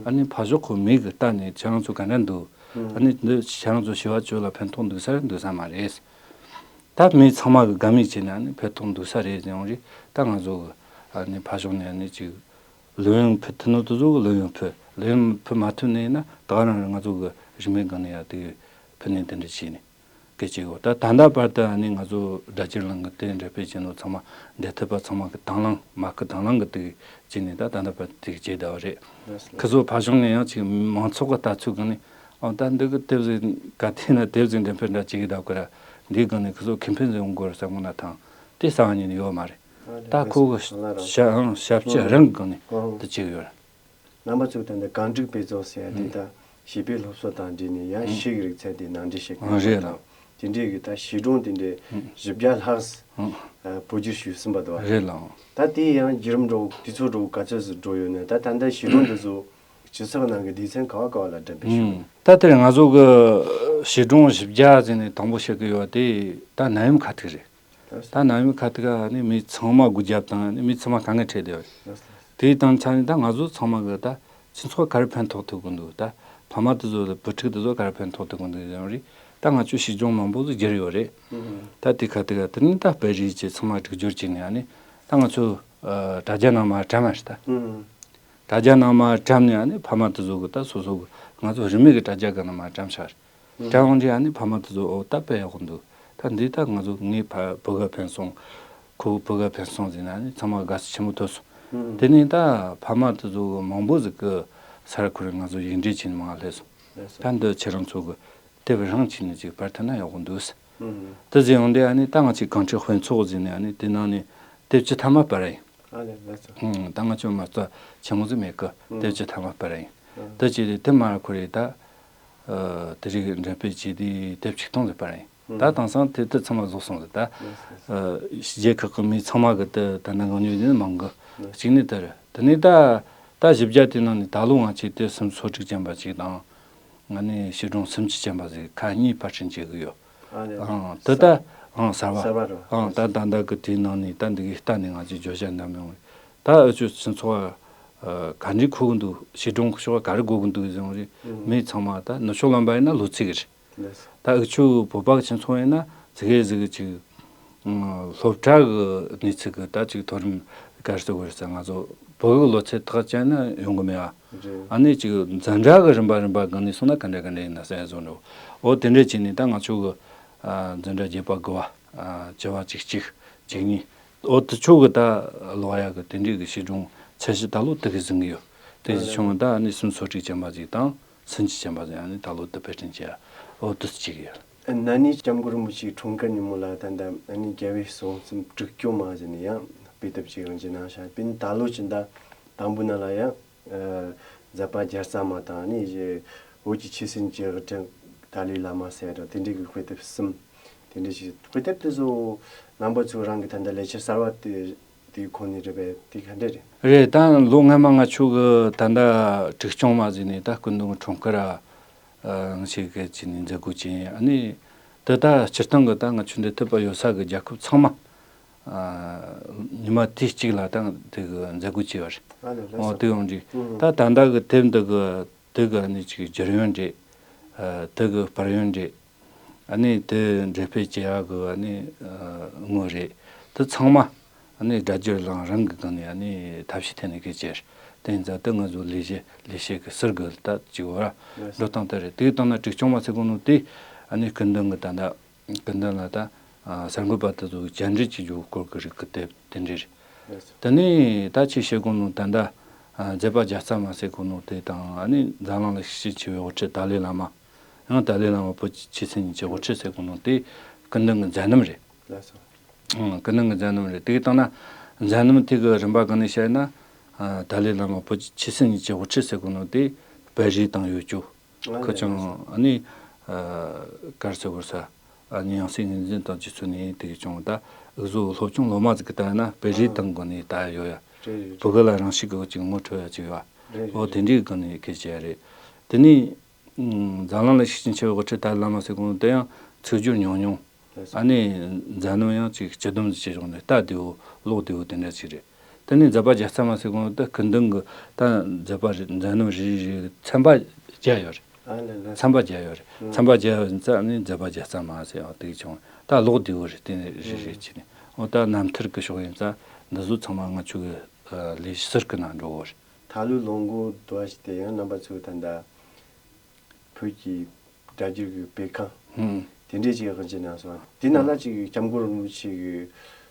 ཨ་ནི་ཕར་ཕྱོགས་ཁོ་མི་གི་ལྟ་ནས་ཁྱེད་རང་ཚོ་ག་འདྲ་འདུག་ཨ་ནི་འདི་ཁྱེད་རང་ཚོ་ཞི་བ་བཅོས་ལ་ཕན་ཐོགས་འདུག་ས་རེད་འདུག་ས་མ་རེད། ད་མི་ཚང་མ་གི་དགའ་མོས་བྱས་ནས་ཨ་ནི་ཕན་ཐོགས་འདུག་ས་རེད་ཟེར་ཡོང་རེད། ད་ང་ཚོ་གི་ཨ་ནི་ཕར་ཕྱོགས་ནས་ཨ་ནི་ཅིག་ལོན་ཡོན་ཕུལ་ཐུབ་ནོ་དེ་ཚོ་གི་ལོན་ཡོན་ཕུལ། ལོན་ཡོན་ཕུལ་མ་ཐུབ་ནས་ཡིན་ན་ད་ག་རང་རང་ང་ཚོ་གི་རིན་མེད་སྒང་ནས་ཡ་དེ་ཕུལ་ནས་དེ་འདྲ་བྱས་ནས་སྐད་ཆ་གོ། ད་ད་ལྟ་བར་དུ་ཨ་ནི་ང་ཚོ་སྒྲ་སྒྱུར་གླིང་གི་དེ་འབྲེལ་སྤེལ་བྱས་ནོ་ཚང་མ་འབྲེལ་མཐུད་པ་ཚང་མ་གི་དང་བླངས་མ་སྐུལ་དང་བླངས་གི་དེ་བྱས་ནས་ད་ད་ལྟ་བར་དུ་བྱས་བསྡད་པ་རེད། ཁི་ཚོ་ཕར་ཕྱོགས་ནས་ཡང་ཅིག་མང་ཚོགས་གི་ལྟ་ཚུལ་སྒང་ནས་ཨོ་ད་འདི་གི་དེབ་ཟིག་ག་དེ་ན་དེབ་ཟིག་འགྲེམས་སྤེལ་འདྲ་བྱེད་ཀྱི་གདའ་གི་ར། འདིའི་སྒང་ནས་ཁི་ཚོ་ཁེ་ཕན་ཟིག་ཡོང་དགོས་རེད་བསམ་གི་ན་ཐང་དེ་བསམ་ཉིན་ཡོད་མ་རེད། ད་ཁོ་གི་ཞབས་ཞབས་ཕྱི་རང་གི་སྒང་ནས་དེ་བྱེད་ཀྱི་ཡོད་རེད། རྣམ་པ་ཚོས་ད་ལྟ་རྐང་དྲུག་དཔེ་ཚོགས་ཟེར་ཡ་དེ་ད་བྱིས་པའི་སློབ་གསོ་དང་འབྲེལ་ནས་ཡང་ཤེས་ཀྱི་རིག་ཚད་དེ་ནང་འདྲེན་བྱེད་དགོས་རེད་དང་། དེ་འདྲའི་གི་ད་བྱིས་སྒྲུང་དེ་འདྲའི་བཞི་བརྒྱ་ལྷག་བོད་བསྒྱུར་ཞུས་ཟིན་པ་འདུག་བ། རེད་ལགས། ད་དེ་ཡང་བརྒྱུད་རིམ་འགྲོ་དུས་ཚོད་འགྲོ་ག་ཚོད་ཟིག་འགྲོ་ཡོད་ན། ད་ད་ལྟ་བྱིས་སྒྲུང་འདི་ཚོ་སྤྱི་ཚོགས་ནང་གི་སྡེ་ཚན་ག་བ་ག་བ་ལ་འགྲེམས་སྤེལ་ཞུས། ད་དེར་ང་ཚོ་གི་བྱིས་སྒྲུང་བཞི་བརྒྱ་ཟེར་ནས་དང་པོ་བཤད་གི་ཡོད་དེ་ད་ནད་ཡམས་ཁ་ཐུག་རེད། ད་ནམ་ཡང་ཁ་ཐུག་ནི་མི་ཚང་མ་སྒོ་རྒྱབ་དང་ནི་མི་ཚང་མ་དཀའ་ངལ་འཕྲད་བསྡད་པ་རེད། དེའི་དང་ཆ་ནས་ད་ང་ཚོ་ཚང་མ་གི་ད་སྤྱི་ཚོགས་ག་རེ་ཕན་ཐོགས་ཐུབ་ཀྱི་འདུག་ད་ཕ་མ་དེ་ཚོ་ལ་བུ་ཕྲུག་དེ་ཚོ་ག་རེ་ཕན་ཐོགས་ཐུབ་ཀྱི་འདུག་ཡང་རེད། ད་ང་ཚོས་བྱིས་སྒྲུང་མང་པོ་ཟིག་བསྒྱུར་ཡོད་རེད། ད་དེ་ཁ་ཐུག་དེ་ནི་ད་སྤེལ་རེས་བྱས་ཚང་མ་སྒྲིག་སྦྱོར་བྱས་ནས་ནི་ད་ང་ཚོ་དྲ་རྒྱ་ནང་མར་བཀྲམ་པ་རེད་ད། དྲ་རྒྱ་ནང་མར་བཀྲམ་ནས་ནི་ཕ་མ་དེ་ཚོ་གི་ད་སོ་སོ་གི་ང་ཚོ་རིན་མེད་ཀྱི་དྲ་རྒྱ་གི་ནང་མར་བཀྲམ་བཞག་རེད། དྲ་འོང་དུས་ཨ་ནི་ཕ་མ་དེ་ཚོ་ཨོ་ད་དཔེ་ཡག་པོ་འདུག་ད་འདི་ད་ང་ཚོ་ངའི་ཕ་བུ་ག་ཕན་སོང་། ཁོ་བུ་ག་ཕན་སོང་ཟེར་ན་ཨ་ནི་ཚང་མ་དགའ་བསུ་ཆེན་པོ་ཐོབ་སོང་ དེ་ནས་ད་ཕ་མ་དེ་ཚོ་མང་པོ་ཟིག་གི་སར་ཁོ་རང་ང་ཚོ་ཡིག་འབྲེལ་བྱས་ནས་མར་སླེབས་སོང་། ད་འདི་ཁྱེད་རང་ཚོ་གི་དེབ་རང་བྱས་ནས་ཅིག་པར་ཐོན་ན་ཡག་པོ་འདུག་ཟེར། དེ་ཟེར་ཡོང་དུས་ཨ་ནི་ད་ང་ཅིག་གངས་ཁྲོད་དཔེ་ཚོགས་ཟེར་ནས་ཨ་ནི་དེ་ནང་ནས་དེབ་བཅུ་ཐམ་པ་པར་ཡིན། ཨ་ལས་ལས་སོ། ཨང་། ད་ང་ཚོ་མ་རྩ་ཆེན་མོ་ཟིག་མེད་གི། དེབ་བཅུ་ཐམ་པ་པར་ཡིན། དེ་བྱས་དེ་དེ་མར་ཁོ་རེ་ད། ཨ། དེ་རིགས་འགྲེམས་སྤེལ་བྱས་དུས་དེབ་ཆིག་སྟོང་ཟིག་པར་ཡིན། ད་དེང་སང་དེ་དེ་ཚང་མ་རྫོགས་སོང་ཟིག་ད། ཨ། རྒྱལ་ཁག་གི་མི་ཚང་མ་གི་དེ་ད་ནང་གང་ཉོས་ཡིན་མང་གི། གཅིག་ནི་དེ་རེད། དེ་ནས་ད་ད་བཞི་བརྒྱ་དེ་ནང་ནས་ད་ལོ་ང་ཚོས་དེབ་སུམ་ཅུ་སོ་དྲུག་ཅན་པ་ཅིག་དང་། ང་ནི་བྱིས་སྒྲུང་སུམ་ཅུ་ཅན་པ་ཟིག་ཁག་གཉིས་པར་སྐྲུན་བྱེད་གི་ཡོད། ཨ་ལས། ཨང་། དེ་ས་ད། ཨང་། གསར་བ། གསར་བ་རེད། ཨང་། ད་ད་ལྟ་གི་དེའི་ནང་ནས་ད་འདི་གི་ལྟ་ནས་ང་ཚོས་བརྗོད་བྱ་འདམ་ཡོང་རེད། ད་འུ་ཚོ་སྤྱི་ཚོགས་ཨ། ག་འདྲའི་མཁོ་གི་འདུག་བྱིས་སྒྲུང་གི་ཕྱོགས་ག་རེ་དགོས་གི་འདུག་ཟེར་ཡོང་རེད། མི་ཚང་མ་ད་ནུབ་ཕྱོགས་ལོན་པ་ཡིན་ན་ལོ་ཚིགས་རེད། ད་འུ་ཆོ་བོད་པ་གི་སྤྱི་ཚོགས་ཡིན་ན་ཙི་གེ་ཟིག་ཅིག་ཨང་། སློབ་གྲྭ་གི་གནས་ཚུལ་གི་ད་ཅིག་མཐོ་རིམ་ག་རེ་ཟེར་དགོས་རེད་ཟེར། ང་ཚོ་བོད་ཡིག་ལོ་ཚད་ཐག་བཅད་ན་ཡོང་གི་མེད་ཨ། རེད། ཨ་ནི་ཅིག་འཛིན་གྲྭ་གི་རིམ་པ་རིམ་པ་སྒང་ནས་སོང་ན་ག་འདྲ་ག་འདྲ་ཡིན་ན་ཟེར་བཟོ་འགྲོ། འོ་དེ་འདྲ་བྱས་ནས་ད་ང་ཚོ་གི་ཨ། འཛིན་གྲྭ་བརྒྱད་པ་དགུ་པ། ཨ། བཅུ་པ་གཅིག་གཅིག་གཅིག་གཉིས། འོ་དེ་ཆོ་གི་ད་ཀློག་ཡག་གི་དེ་འདྲའི་གི་བྱིས་སྒྲུང་ཚད་གཞི་ད་ལོ་དེ་གི་ཟིན་གི་ཡོད། དེ་གི་བྱུང་ད་ཨ་ནི་སུམ་ཅུ་སོ་དྲུག་ཅན་པ་ཅིག་དང་སུམ་ཅུ་ཅན་པ་ཟིག་ཨ་ནི་ད་ལོ་དེ་དཔེ་སྐྲུན་བྱས། འོ་དེ་ཅིག་ཡོད། ན་ནིང་སྐྱབས་མགོན་རིན་པོ་ཆེའི་འཁྲུངས་སྐར་ཉིན་མོ་ལ་ད་ལྟ་ཨ་ནི་རྒྱལ་བའི་གསུང་རྩོམ་དྲུག་སྐྱོང་མ་ཟེར་ནས་ཡང་དཔེ་དེབ་ཅིག་དབྱིན་ཇི་ནང་བཞག་པས། ད་ལོ་ཕྱི་ཟླ་དང་པོ་ནང་ལ་ཡང་། ཨ། མཛད་པ་བརྒྱ་རྩ་མ་དང་ནི་བོད་ཀྱི་ཆོས་སྲིད་ཀྱི་དབུ་ཁྲིད་ཏཱ་ལའི་བླ་མ་ཟེར་ཡ་དང་དེ་འདྲའི་གི་དཔེ་དེབ་གསུམ། དེ་འདྲའི་ཞིག་དཔེ་དེབ་དེ་ཚོ་རྣམ་པ་ཚོ་རང་གི་ད་ལྟ་ལས་འཆར་གསར་བ་དེ་དེའི་ཁོངས་ནས་རེད་པས། དེ་ག་འདྲ་རེད། རེད། ད་ལོ་སྔ་མ་ང་ཆོ་གི་ད་ལྟ་དྲུག་སྐྱོང་མ་ཟེར་ནས་ད་སྐུ་མདུན་གི་འཁྲུངས་སྐར་ར། ཨ། ང་ཞིག་གི་ཅི་ནས་མཛད་སྒོ་བྱས། ཨ་ནི་དེ་ད་སྤྱིར་བཏང་གི་ད་ང་ཆོ་འདི་ཐུབ་པ་ཡོད་ས་གི་རྒྱལ་ཁབ་ཚང་མ། ཨ། ཉི་མ་དུས་གཅིག་ལ་ད་དེ་གི་མཛད་སྒོ་བྱས་པ་རེད། ཨ་ལས་ལགས་འོ་སོ། དེ་ཡོང་དུས་ཨུ་ཧུ། ད་ད་ལྟ་གི་དེབ་འདི་གི་དེ་གི་ཨ་ནི་ཅིག་བསྒྱུར་ཡོན་རེད། ཨ། དེ་གི་པར་ཡོན་རེད། ཨ་ནི་དེ་འགྲེམས་སྤེལ་བྱེད་ཡག་གི་ཨ་ནི་ཨ་དངུལ་རེད། དེ་ཚང་མ་ཨ་ནི་སྒྲ་བསྒྱུར་གླིང་རང་གི་སྒང་ནས་ཨ་ནི་ཐབས་ཤེས་ཐད་ནས་གི་བྱས། དེ་ཡིན་ཙང་དེ་ང་ཚོ་ལས་བྱེད་ལས་བྱེད་གི་ཟུར་གི་ད་ཅིག་བར་ལས་སོ། འགྲོ་སྟངས་དེ་རེད། དེ་ལྟར་ན་དྲུག་སྐྱོང་མ་ཟེར་གོ་ནོ་དེ་ཨ་ནི་སྐུ་མདུན་གི་ད་ལྟ་སྐུ་མདུན་ལ་ད་ཨ་གསར་འགོད་པ་དེ་ཚོ་བཅར་འདྲི་བྱེད་རྒྱུ་སྐོར་གི་རིགས་གི་དེབ་དེ་འདྲ་རེད། ལགས་སོ། དེ་ནས་ད་ཅི་བཤད་གོ་ནོ་ད་ལྟ་ཨ་མཛད་པ་བརྒྱ་རྩ་མ་ཟེར་གོ་ནོ་དེ་དང་ཨ་ནི་འཛམ་གླིང་ལ་ཤུགས་རྐྱེན་ཆེ་བའི་དབུ་ཁྲིད་ཏཱ་ལའི་བླ་མ། ཡང་ཏཱ་ལའི་བླ་མ་བོད་ཀྱི་ཆོས་སྲིད་གཉིས་ཀྱི་དབུ་ཁྲིད་ཟེར་གོ་ནོ་དེ་སྐུ་མདུན་གྱི་མཛད་རྣམ་རེད། ལགས་སོ། ཨང་། སྐུ་མདུན་གྱི་མཛད་རྣམ་རེད། དེ་གི་སྟེང་ན་མཛད་རྣམ་དེ་གི་རིམ་པ་གང་ནས་བཤད་ན། ཨ་ཏཱ་ལའི་བླ་མ་བོད་ཀྱི་ཆོས་སྲིད་གཉིས་ཀྱི་དབུ་ཁྲིད་ཟེར་གོ་ནོ་དེ་དཔེ་རིས་དང་ཡོད་རྒྱུ། ཨ་ཁོ་ལགས་ཀྱང་ལགས་སོ། ཨ་ནི་ཨ་ག་རེ་ཟེར་དགོས་ས། ཨ་ནི་ཡང་སྲིད་ངོས་འཛིན་དང་སྤྱི་ཚོགས་ནས་དེ་གི་ཀྱང་ད་འུ་ཚོ་སློབ་སྦྱོང་སློབ་མ་ཟིག་གི་ལྟ་ན་དཔེ་རིས་ཨ་དང་གོ་ནས་ད་ཡོད་ཡ། རེད་རེད། བོད་སྐད་ལ་རང་ཤུགས་ཀྱི་ཅིག་ངོ་འཕྲོད་ཡ་ཅིག་ཡོད་ཡ། རེད་རེད། འོ་དེ་འདྲའི་སྒང་ནས་སྐད་ཆ་ཡ་རེད། དེ་ནས་འཛམ་གླིང་ལ་ཤུགས་རྐྱེན་ཆེ་བའི་དབུ་ཁྲིད་ཏཱ་ལའི་བླ་མ་ཟེར་གོ་ནོ་དེ་ཡང་ཚིག་སྦྱོར་ཉུང་ཉུང་། ལགས་སོ། ཨ་ནི་མཛད་རྣམ་ཡང་ཅིག་སྤྱི་སྡོམ་ཟིག་བྱས་བཞག་ནས་ལྟ་བདེ་བོ་ཀློག་བདེ་བོ་དེ་འདྲ་ཅིག་རེད། དེ་ནས་མཛད་པ་བརྒྱ་རྩ་མ་ཟེར་གོ་ནོ་དེ་སྐུ་མདུན་གྱི་ད་མཛད་པ་རེད། མཛད་རྣམ་རེ་རེ་རེ་ཚན་པ་བརྒྱ་ཡོད་རེད། ཨ་ལས་ལས། ཚན་པ་བརྒྱ་ཡོད་རེད། ཨང་། ཚན་པ་བརྒྱ་ཡོད་ཙང་ནི་མཛད་པ་བརྒྱ་རྩ་མ་ཟེར་བ་དེ་བྱུང་། ད་ཀློག་བདེ་བོ་རེད། དེ་ནས་རེ་རེ་བྱས་ནས། འོ་ད་རྣམ་ཐར་གྱི་ཕྱོགས་ཡིན་ཙང་འདི་ཚོ་ཚང་མ་ང་ཆོ་གི་ལས་ཟུར་གྱི་ནང་འགྲོ་གི་རེད། ད་ལོའི་ལོ་འགོ་དུ་བ་ཞིག་དེ་ཡང་རྣམ་པ་ཚོས་ད་ལྟ་བོད་ཀྱི་སྒྲ་བསྒྱུར་གྱི་སྤེལ་ཁང་ཧུམ། དེ་འདྲས་ཅིག་དབྱིན་ཇི་ནང་སོང་། དེ་ནང་ལ་ཅིག་སྐྱབས་མགོན་རིན་པོ་ཆེ་གི་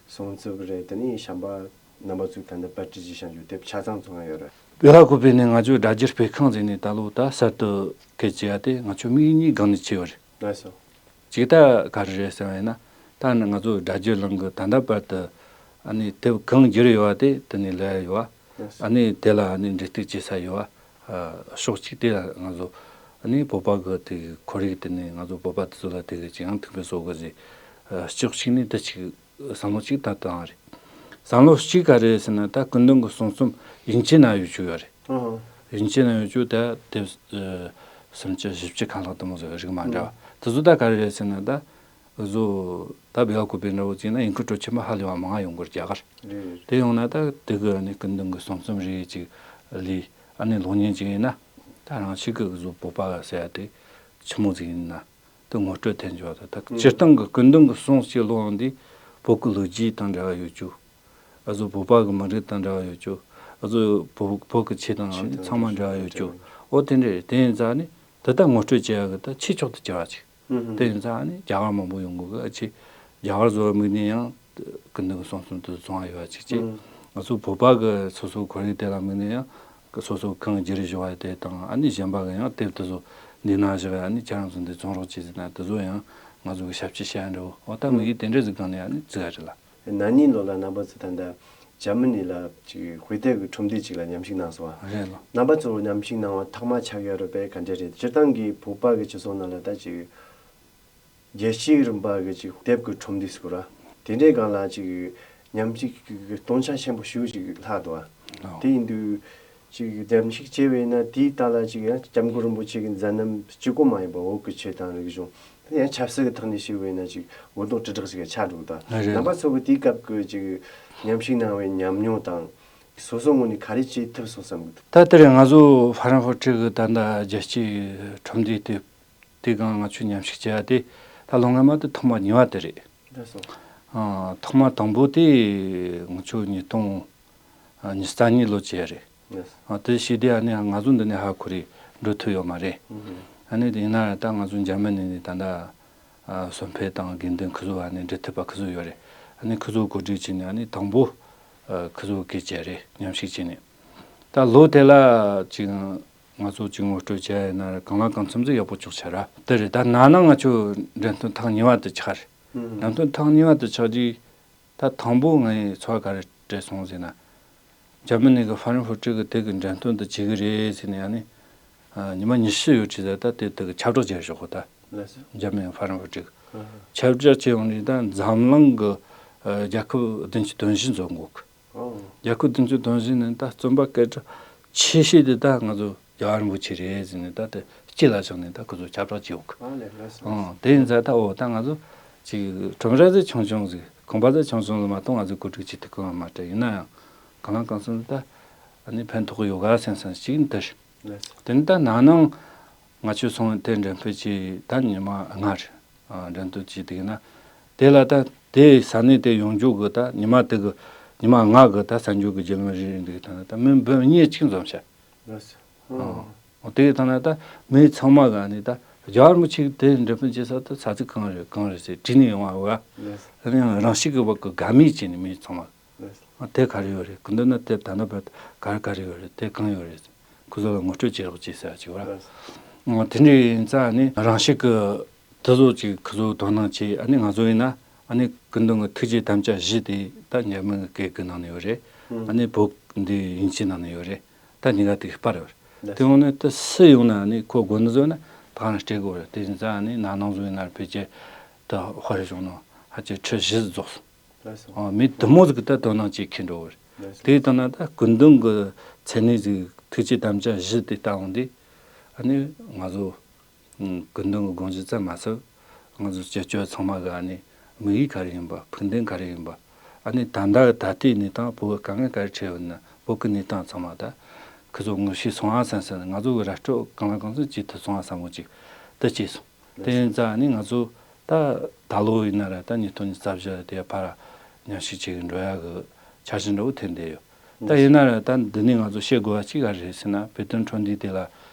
གསུང་རྩོམ་རེད། དེ་ནས་གཞན་པ་རྣམ་པ་ཚོས་ད་ལྟ་པར་སྐྲུན་བྱས་བཞག་རྒྱུ་དེབ་ཆ་ཚང་ཚང་ཡོད་རེད། བོད་ལ་བཀོད་པའི་ནས་ང་ཚོའི་སྒྲ་བསྒྱུར་སྤེལ་ཁང་ཟེར་ནས་ད་ལོ་ད་གསར་དུ་སྐད་ཆ་ཡ་དེ་ང་ཚོ་མིག་གཉིས་སྒང་ནས་ཕྱེ་བ་རེད། ལགས་སོ། ཅིག་ད་ག་རེ་རེད་ཟེར་བ་ཡིན་ན། ད་ནི་ང་ཚོ་སྒྲ་བསྒྱུར་གླིང་གི་ད་ལྟ་བར་དུ་ཨ་ནི་དེབ་གང་བསྒྱུར་ཡོད་པ་དེ་དེ་ནས་ལས་ཡོད་པ། ཨ་ནི་དེ་ལ་ཨ་ནི་འབྲེལ་གཏུག་བྱེད་ས་ཡོད་པ། ཨ་ཕྱོགས་གཅིག་དེ་ལ་ང་ཚོ་ཨ་ནི་བོད་པ་གི་དེ་གི་ཁོར་ཡུག་དེ་ནས་ང་ཚོ་བོད་པ་དེ་ཚོ་ལ་དེ་གི་ཅི་ཡང་ཐུག་པའི་བཟོ་གི་ཟིག་ཨ་ཕྱོགས་གཅིག་ནས་དེ་ཅིག་བསམ་བློ་གཅིག་ད་བཏང་བ་རེད། བསམ་བློ་གཅིག་ག་རེ་ཟེར་ན། ད་སྐུ་མདུན་གྱི་གསུང་རྩོམ་དབྱིན་ཇི་ནང་ཡོད་རྒྱུ་ཡོད་རེད། ཨང་། དབྱིན་ཇི་ནང་ཡོད་རྒྱུ་ད་དེབ་ཨ་སུམ་ཅུ་བཞི་བཅུ་ཁ་ལྷག་དེ་མོ་ཟིག་རིགས་མ་འདྲ་བ། ཨང་། དེ་ཚོ་ད་ག་རེ་རེད་ཟེར་ན། ད་འུ་ཚོ་ད་བོད་ལ་བཀོད་པའི་འདྲ་བོ་བྱས་ན་ཡིན་ཁུལ་སྤྲོ་ཆེན་པོ་ཧ་ལས་པ་མང་ང་ཡོང་གི་རེད། རྒྱ་གར། རེད་རེད། དེ་ཡོང་ན་ད་དེ་གི་ཨ་ནི་སྐུ་མདུན་གྱི་གསུང་རྩོམ་རེ་ཅིག་ལས་ཨ་ནི་ཀློག་མཁན་ཅིག་ཡིན་ན། ད་རང་ཤུགས་ཀྱིས་འུ་ཚོ་བོད་པ་ཟེར་ཡ་དེ་ཆི་མོ་ཟིག་ཡིན་ན། དེ་ངོ་སྤྲོད་ཐེབས་འཇོག་དང་། ད་ཨང་། སྤྱིར་བཏང་གི་སྐུ་མདུན་གྱི་གསུང་ཅིག་ཀློག་ཡོང་དུས་བོད་ཀྱི་ལོ་རྒྱུས་དང་འབྲེལ་བ་ཡོད་རྒྱུ། ཨ་ཚོ་བོད་པ་གི་མི་རིགས་དང་འབྲེལ་བ་ཡོད་རྒྱུ། ཨ་ཚོ་བོད་བོད་ཀྱི་ཆོས་དང་ཆོས་དང་ཚང་མ་འབྲེལ་བ་ཡོད་རྒྱུ། འབྲེལ་བ་ཡོད། འོ་དེ་འདྲ་རེད། དེ་ཡིན་ཙང་ནི་དེ་ལྟར་ངོ་སྤྲོད་བྱེད་ཡག་གི་ད་ཆེས་མཆོག་ཏུ་གྱུར་བ་ཅིག་ཨང་། དེ་ཡིན་ཙང་ནི་རྒྱ་གར་མང་པོ་ཡོང་གི་གི། ཨ་ཅེ་རྒྱ་གར་བཟོ་བའི་མིག་ནས་ཡང་སྐུ་མདུན་གྱི་གསུང་རྩོམ་དེ་བཟུང་བ་ཡོད་པ་ཅིག་ཅེས། ཨང་ ང་ཚོ་བོད་པ་གི་སོ་སོ་ཁོར་ཡུག་དེ་ལ་དམིགས་ནས་ཡང་སོ་སོ་གང་བསྒྱུར་བཞག་པ་དེ་དང་ཨ་ནི་གཞན་པ་གི་ཡང་དེབ་དེ་ཚོ་འདི་ན་བཞག་ཨ་ནི་ཁྱེད་རང་ཚོ་འདི་བཙོང་རོགས་བྱེད་ཟེར་ན་དེ་ཚོ་ཡང་ང་ཚོ་གི་ཞབས་ཕྱི་བྱེད་ཡ་འདྲ་བོ་འོ་ད་དམིགས་ཡུལ་དེ་འདྲ་ཟིག་གང་ནས་ཨ་ནི་བརྩི་ཡ་རེད་ལ། ན་ནིང་ལོ་ལ་རྣམ་པ་ཚོ་ད་ལྟ་འཇར་མ་ནི་ལ་ཅིག་དཔེ་དེབ་ཀྱི་ཁྲོམ་སྡེ་ཅིག་ལ་མཉམ་ཞུགས་གནང་སོང་བ། རེད་ལ། རྣམ་པ་ཚོ་མཉམ་ཞུགས་གནང་བ་ཐོག་མ་ཆགས་ཡ་རུ་དཔེ་ག་འདྲ་རེད། སྤྱིར་བཏང་གི་བོད་པ་གི་སྤྱི་ཚོགས་ནང་ལ་ད་ཅིག་རྒྱལ་སྤྱིའི་རིམ་པ་གི་ཅིག་དེབ་ཀྱི་ཁྲོམ་སྡེ་ཟེར་ར། དེ་འདྲའི་སྒང་ལ་ཅིག་མཉམ་ཞུགས་ཀྱི་སྟོང་ཆ་ཆེན་པོ་ཞེ་པོ་ཅིག་ལྷག་འདུག་བ། ཨོ། དེ་ཡིན་དུས་ཅིག་མཉམ་ཞུགས་བྱས་པ་ཡིན་ན་དེའི་རྟགས་ལ་ཅིག་ཡང་སྐྱབས་མགོན་རིན་པོ་ཆེ་གི་མཛད་རྣམ་གཅིག་པོ་མ་ཡིན་པར་བོད་ཀྱི་ཆོས་དང་རིག་གཞུང་། དེ་ཡང་ཆབ་སྲིད་ཀྱི་ཐོག་ནས་ཞུས་པ་ཡིན་ན་ཅིག་འུར་རྡོག་ཀྲིག་ཀྲིག་ཅིག་ཆགས་འདུག་ད་རེད། རྣམ་པ་ཚོ་གི་དེའི་སྐབས་ཀྱི་ཅིག་མཉམ་ཞུགས་གནང་བའི་ཉམས་མྱོང་དང་སོ་སོ་ངོས་ནས་ག་རེ་བྱེད་ཐུབ་སོང་བསམ་གི་འདུག་ད་དེ་རེད། ང་ཚོ་ཧྥ་རན་ཧྥུ་ཀྲི་གི་ད་ལྟ་རྒྱལ་སྤྱིའི་ཁྲོམ་སྡེ་དེ་དེ་སྒང་ང་ཚོས་མཉམ་ཞུགས་བྱས་ཡ་དེ་ད་ལོ་སྔ་མ་དེ་ཐོག་མ་གཉིས་པ་དེ་རེད། ལགས་སོ། ཨ། ཐོག་མ་དང་པོ་དེ་ང་ཚོ་ཉིས་སྟོང་ཉི་ཤུ་རྩ་གཉིས་ལོ་བྱས་རེད། ལགས་སོ། ཨ། དེ་བྱས་དུས་ཨ་ནི་ང་ཚོ་འདི་ནས་ཧ་གོ་རེ་འགྲོ་ཐུབ་ཡོད་མ་རེད། ཨ་ནི་དེ་ཡིན་ན་ད་ང་ཚོ་འཇར་མ་ནི་ནས་ད་ལྟ་ཨ་གསོན་ཕེབས་དང་དགེ་འདུན་ཁུ་ཚོ་ཨ་ནི་འབྲེལ་མཐུད་པ་ཁུ་ཚོ་ཡོད་རེད། ཨ་ནི་ཁུ་ཚོ་གོ་སྒྲིག་བྱས་ནས་ཨ་ནི་དང་པོ་ཨ་ཁུ་ཚོ་གིས་བྱས་རེད། མཉམ་ཞུགས་བྱས་ནས་ད་ལོ་དེ་ལ་ཅིག་ང་ཚོ་ཅིག་ངོ་སྤྲོད་བྱས་ཡིན་ན་གང་ལ་གང་འཚམ་ཟིག་ཡག་པོ་ཆགས་ཚར་ར། དེ་རེད། ད་ན་ནིང་ང་ཚོ་འགྲེམས་སྟོན་ཐེངས་གཉིས་པ་དེ་ཆགས་རེད། འགྲེམས་སྟོན་ཐེངས་གཉིས་པ་དེ་ཆགས་རྗེས་ད་དང་པོ་ངའི་ཚོར་བ་ག་རེ་སྤྲད་སོང་ཟེར་ན། འཇར་མ་ནི་གི་ཧྥ་རན་ཧྥུ་ཀྲི་གི་དེབ་ཀྱི་འགྲེམས་སྟོན་དེ་བྱེད་གི་རེད་ཟེར་ནས་ཨ་ནི། ཨ། ཉི་མ་ཉི་ཤུ་ཡོད་དུས་ད་ལྟ་དེ་དེ་གི་ཁྱབ་བསྒྲགས་བྱས་ཞོག་གོ་ད། ལགས་སོ། འཇར་མ་ནི་ཧྥ་རན་ཧྥུ་ཀྲི་གི་ཨ་ཧ། ཁྱབ་བསྒྲགས་བྱས་ཡོང་དུས་ད་འཛམ་གླིང་གི་ཨ་རྒྱལ་ཁབ་བདུན་ཅུ་དོན་བཞི་འཛོམས་གོ་གི། ཨོ། རྒྱལ་ཁབ་བདུན་ཅུ་དོན་བཞི་ནས་ད་རྩོམ་པ་སྐད་གྲགས་ཆེ་ཤོས་དེ་ད་ང་ཚོ་རྒྱལ་བ་རིན་པོ་ཆེ་རེད་ཟེར་ནས་ད་དེ་དཀྱིལ་ལ་བཞག་ནས་ད་ཁོ་ཚོ་ཁྱབ་བསྒྲགས་བྱེད་འོག་ཨ་ལས་ལགས་སོ། ཨང་། དེ་ཡིན་ཙང་ད་འོ་ད་ང་ཚོ་ཅིག་ཁྲོམ་ར་ཟིག་ཆུང་ཆུང་ཟིག་ཁང་པ་ཟིག་ཆུང་ཆུང་ཟིག་མ་གཏོགས་ང་ཚོ་གོ་སྒྲིག་བྱེད་ཐུབ་ཀྱི་མ་རེད། ཡིན་ན་ཡང་གང་ལ་གང་འཚམ་ད་ཨ་ནི་ཕན་ཐོགས་ཡོད་ག་སེམས་སེམས་ཅིག་འདི་རེད། ལགས་སོ། དེ་ནི་ད་ན་ནིང་ང་ཚོས་སོང་དེ་འགྲེམས་སྤེལ་བྱས་ད་ཉི་མ་ལྔ་རེད། ཨ། འགྲེམས་སྟོན་བྱས་དེ་ན། དེ་ལ་ད་དེ་ས་གནས་དེ་ཡོང་རྒྱུ་གི་ད་ཉི་མ་དེ་གི་ཉི་མ་ལྔ་གི་ད་གསར་འགྱུར་གི་བརྒྱུད་ལམ་རེ་རེ་འདུག་ད་ད་མི་འབུམ་གཉིས་གཅིག་འཛོམས་ཤག་ལགས་སོ། ཨ། ཨོ་དེ་ད་ན་ད་མི་ཚང་མ་གི་ནི་ད་རྒྱལ་བ་རིན་པོ་ཆེ་གི་དེ་འགྲེམས་སྤེལ་བྱེད་ས་ད་ས་ཚིགས་གང་རེད་གང་རེད་ཟེར་དྲིས་ནས་ཡོང་བ་བ། ལགས་སོ། ཨ་ནི་རང་ཤུགས་གི་བ་གི་དགའ་མོས་བྱས་ནས་མི་ཚང་མ། ལགས་སོ། ཨ། དེ་ག་རེ་ཡོད་རེད། སྐུ་མདུན་ན་དེབ་ད་ནི་བ་ག་རེ་ག་རེ་ཡོད་རེད། དེ་གང་ཡོད་རེད། ཁོ་ཚོ་ལ་ངོ་སྤྲོད་བྱེད་རོགས་བྱེད་ཟེར་བ་ཅིག་བ། ལགས་སོ། ཨ། དེ་འདྲ་ཡིན་ཙང་ནི་རང་ཤུགས་གི་དེ་ཚོ་ཅིག་ཁོ་ཚོ་དོ་སྣང་བྱེད། ཨ་ནི་ང་ཚོ་ཡིན་ན་ཨ་ནི་སྐུ་མདུན་གྱི་ཐུགས་བསྐྱེད་དམ་བཅའ་བཞི་དེ་ད་འཇར་མན་གྱི་སྐད་ཀྱི་ནང་ནས་ཡོད་རེད། ཨ་ནི་བོད་འདི་དབྱིན་ཇིའི་ནང་ནས་ཡོད་རེད། ད་གཉིས་ཀ་དེ་པར་ཡོད་རེད། དེ་འོང་ནས་ད་སུ་ཡོང་ན་ཨ་ནི་ཁོ་དགོས་ནི་བཟོས་ན་ད་ག་རང་སྤྲད་དགོས་རེད། དེ་ཡིན་ཙང་ཨ་ནི་ན་ནིང་བཟོས་ཡིན་ན་ཕལ་ཆེར་ད་དཔར་བྱུང་ནོ་ཧ་ཅང་ཁྲི་བཞི་རྫོགས་སོང་། ལགས་སོ། ཨ། མི་དུ་མོ་ཟིག་གི་ད་དོ་སྣང་བྱེད་ཁྱེར་འགྲོ་བར། ལགས་སོ། དེའི་དོན་ན་ད་སྐུ་མདུན་གྱི་མཚན་གནས་ཟིག་ཐུགས་བསྐྱེད་དམ་བཅའ་བཞི་དེ་ལྟ་འོང་དུས། ཨ་ནི་ང་ཚོ་སྐུ་མདུན་གྱི་དགོངས་གཞི་ཙམ་མ་ཟད་ང་ཚོ་སྤྱི་སྤྱོད་ཚང་མ་གི་ཨ་ནི་དམིགས་ཡུལ་ག་རེ་ཡིན་པ། ཕུགས་འདུན་ག་རེ་ཡིན་པ། ཨ་ནི་ད་ལྟ་ད་ལྟའི་གནས་སྟངས་བོད་དཀའ་ངལ་ག་རེ་འཕྲད་ཡོད་ན་བོད་ཀྱི་གནས་སྟངས་ཚང་མ་ད་ཁོ་ཚོ་ངོ་ཤེས་སོང་ཨ་བསམ་བསམ་ང་ཚོ་གི་ར་སྤྲོད་གང་ལ་གང་འཚམ་བྱེད་ཐུབ་སོང་ཨ་བསམ་བོ་ཅིག་ད་སྐྱེས་སོང་། དེ་ཡིན་ཙང་ནི་ང་ཚོ་ད་ད་ལོ་ཡིན་ན་ར་ད་ཉིས་སྟོང་ཉི་ཤུ་རྩ་བཞི་དེ་ཕར་མཉམ་ཞུགས་བྱེད་གི་འགྲོ་ཡ་གི་འཆར་གཞི་འདྲ་བོ་དེ་འདྲ་ཡོད། ད་ཡིན་ན་ར་ད་འདི་ནས་ང་ཚོ་བཤད་དགོས་པ་གཅིག་ག་རེ་རེད་ཟེར་ན་བོད་དོན་ཁྲོམ་སྡེ་དེ་ལ་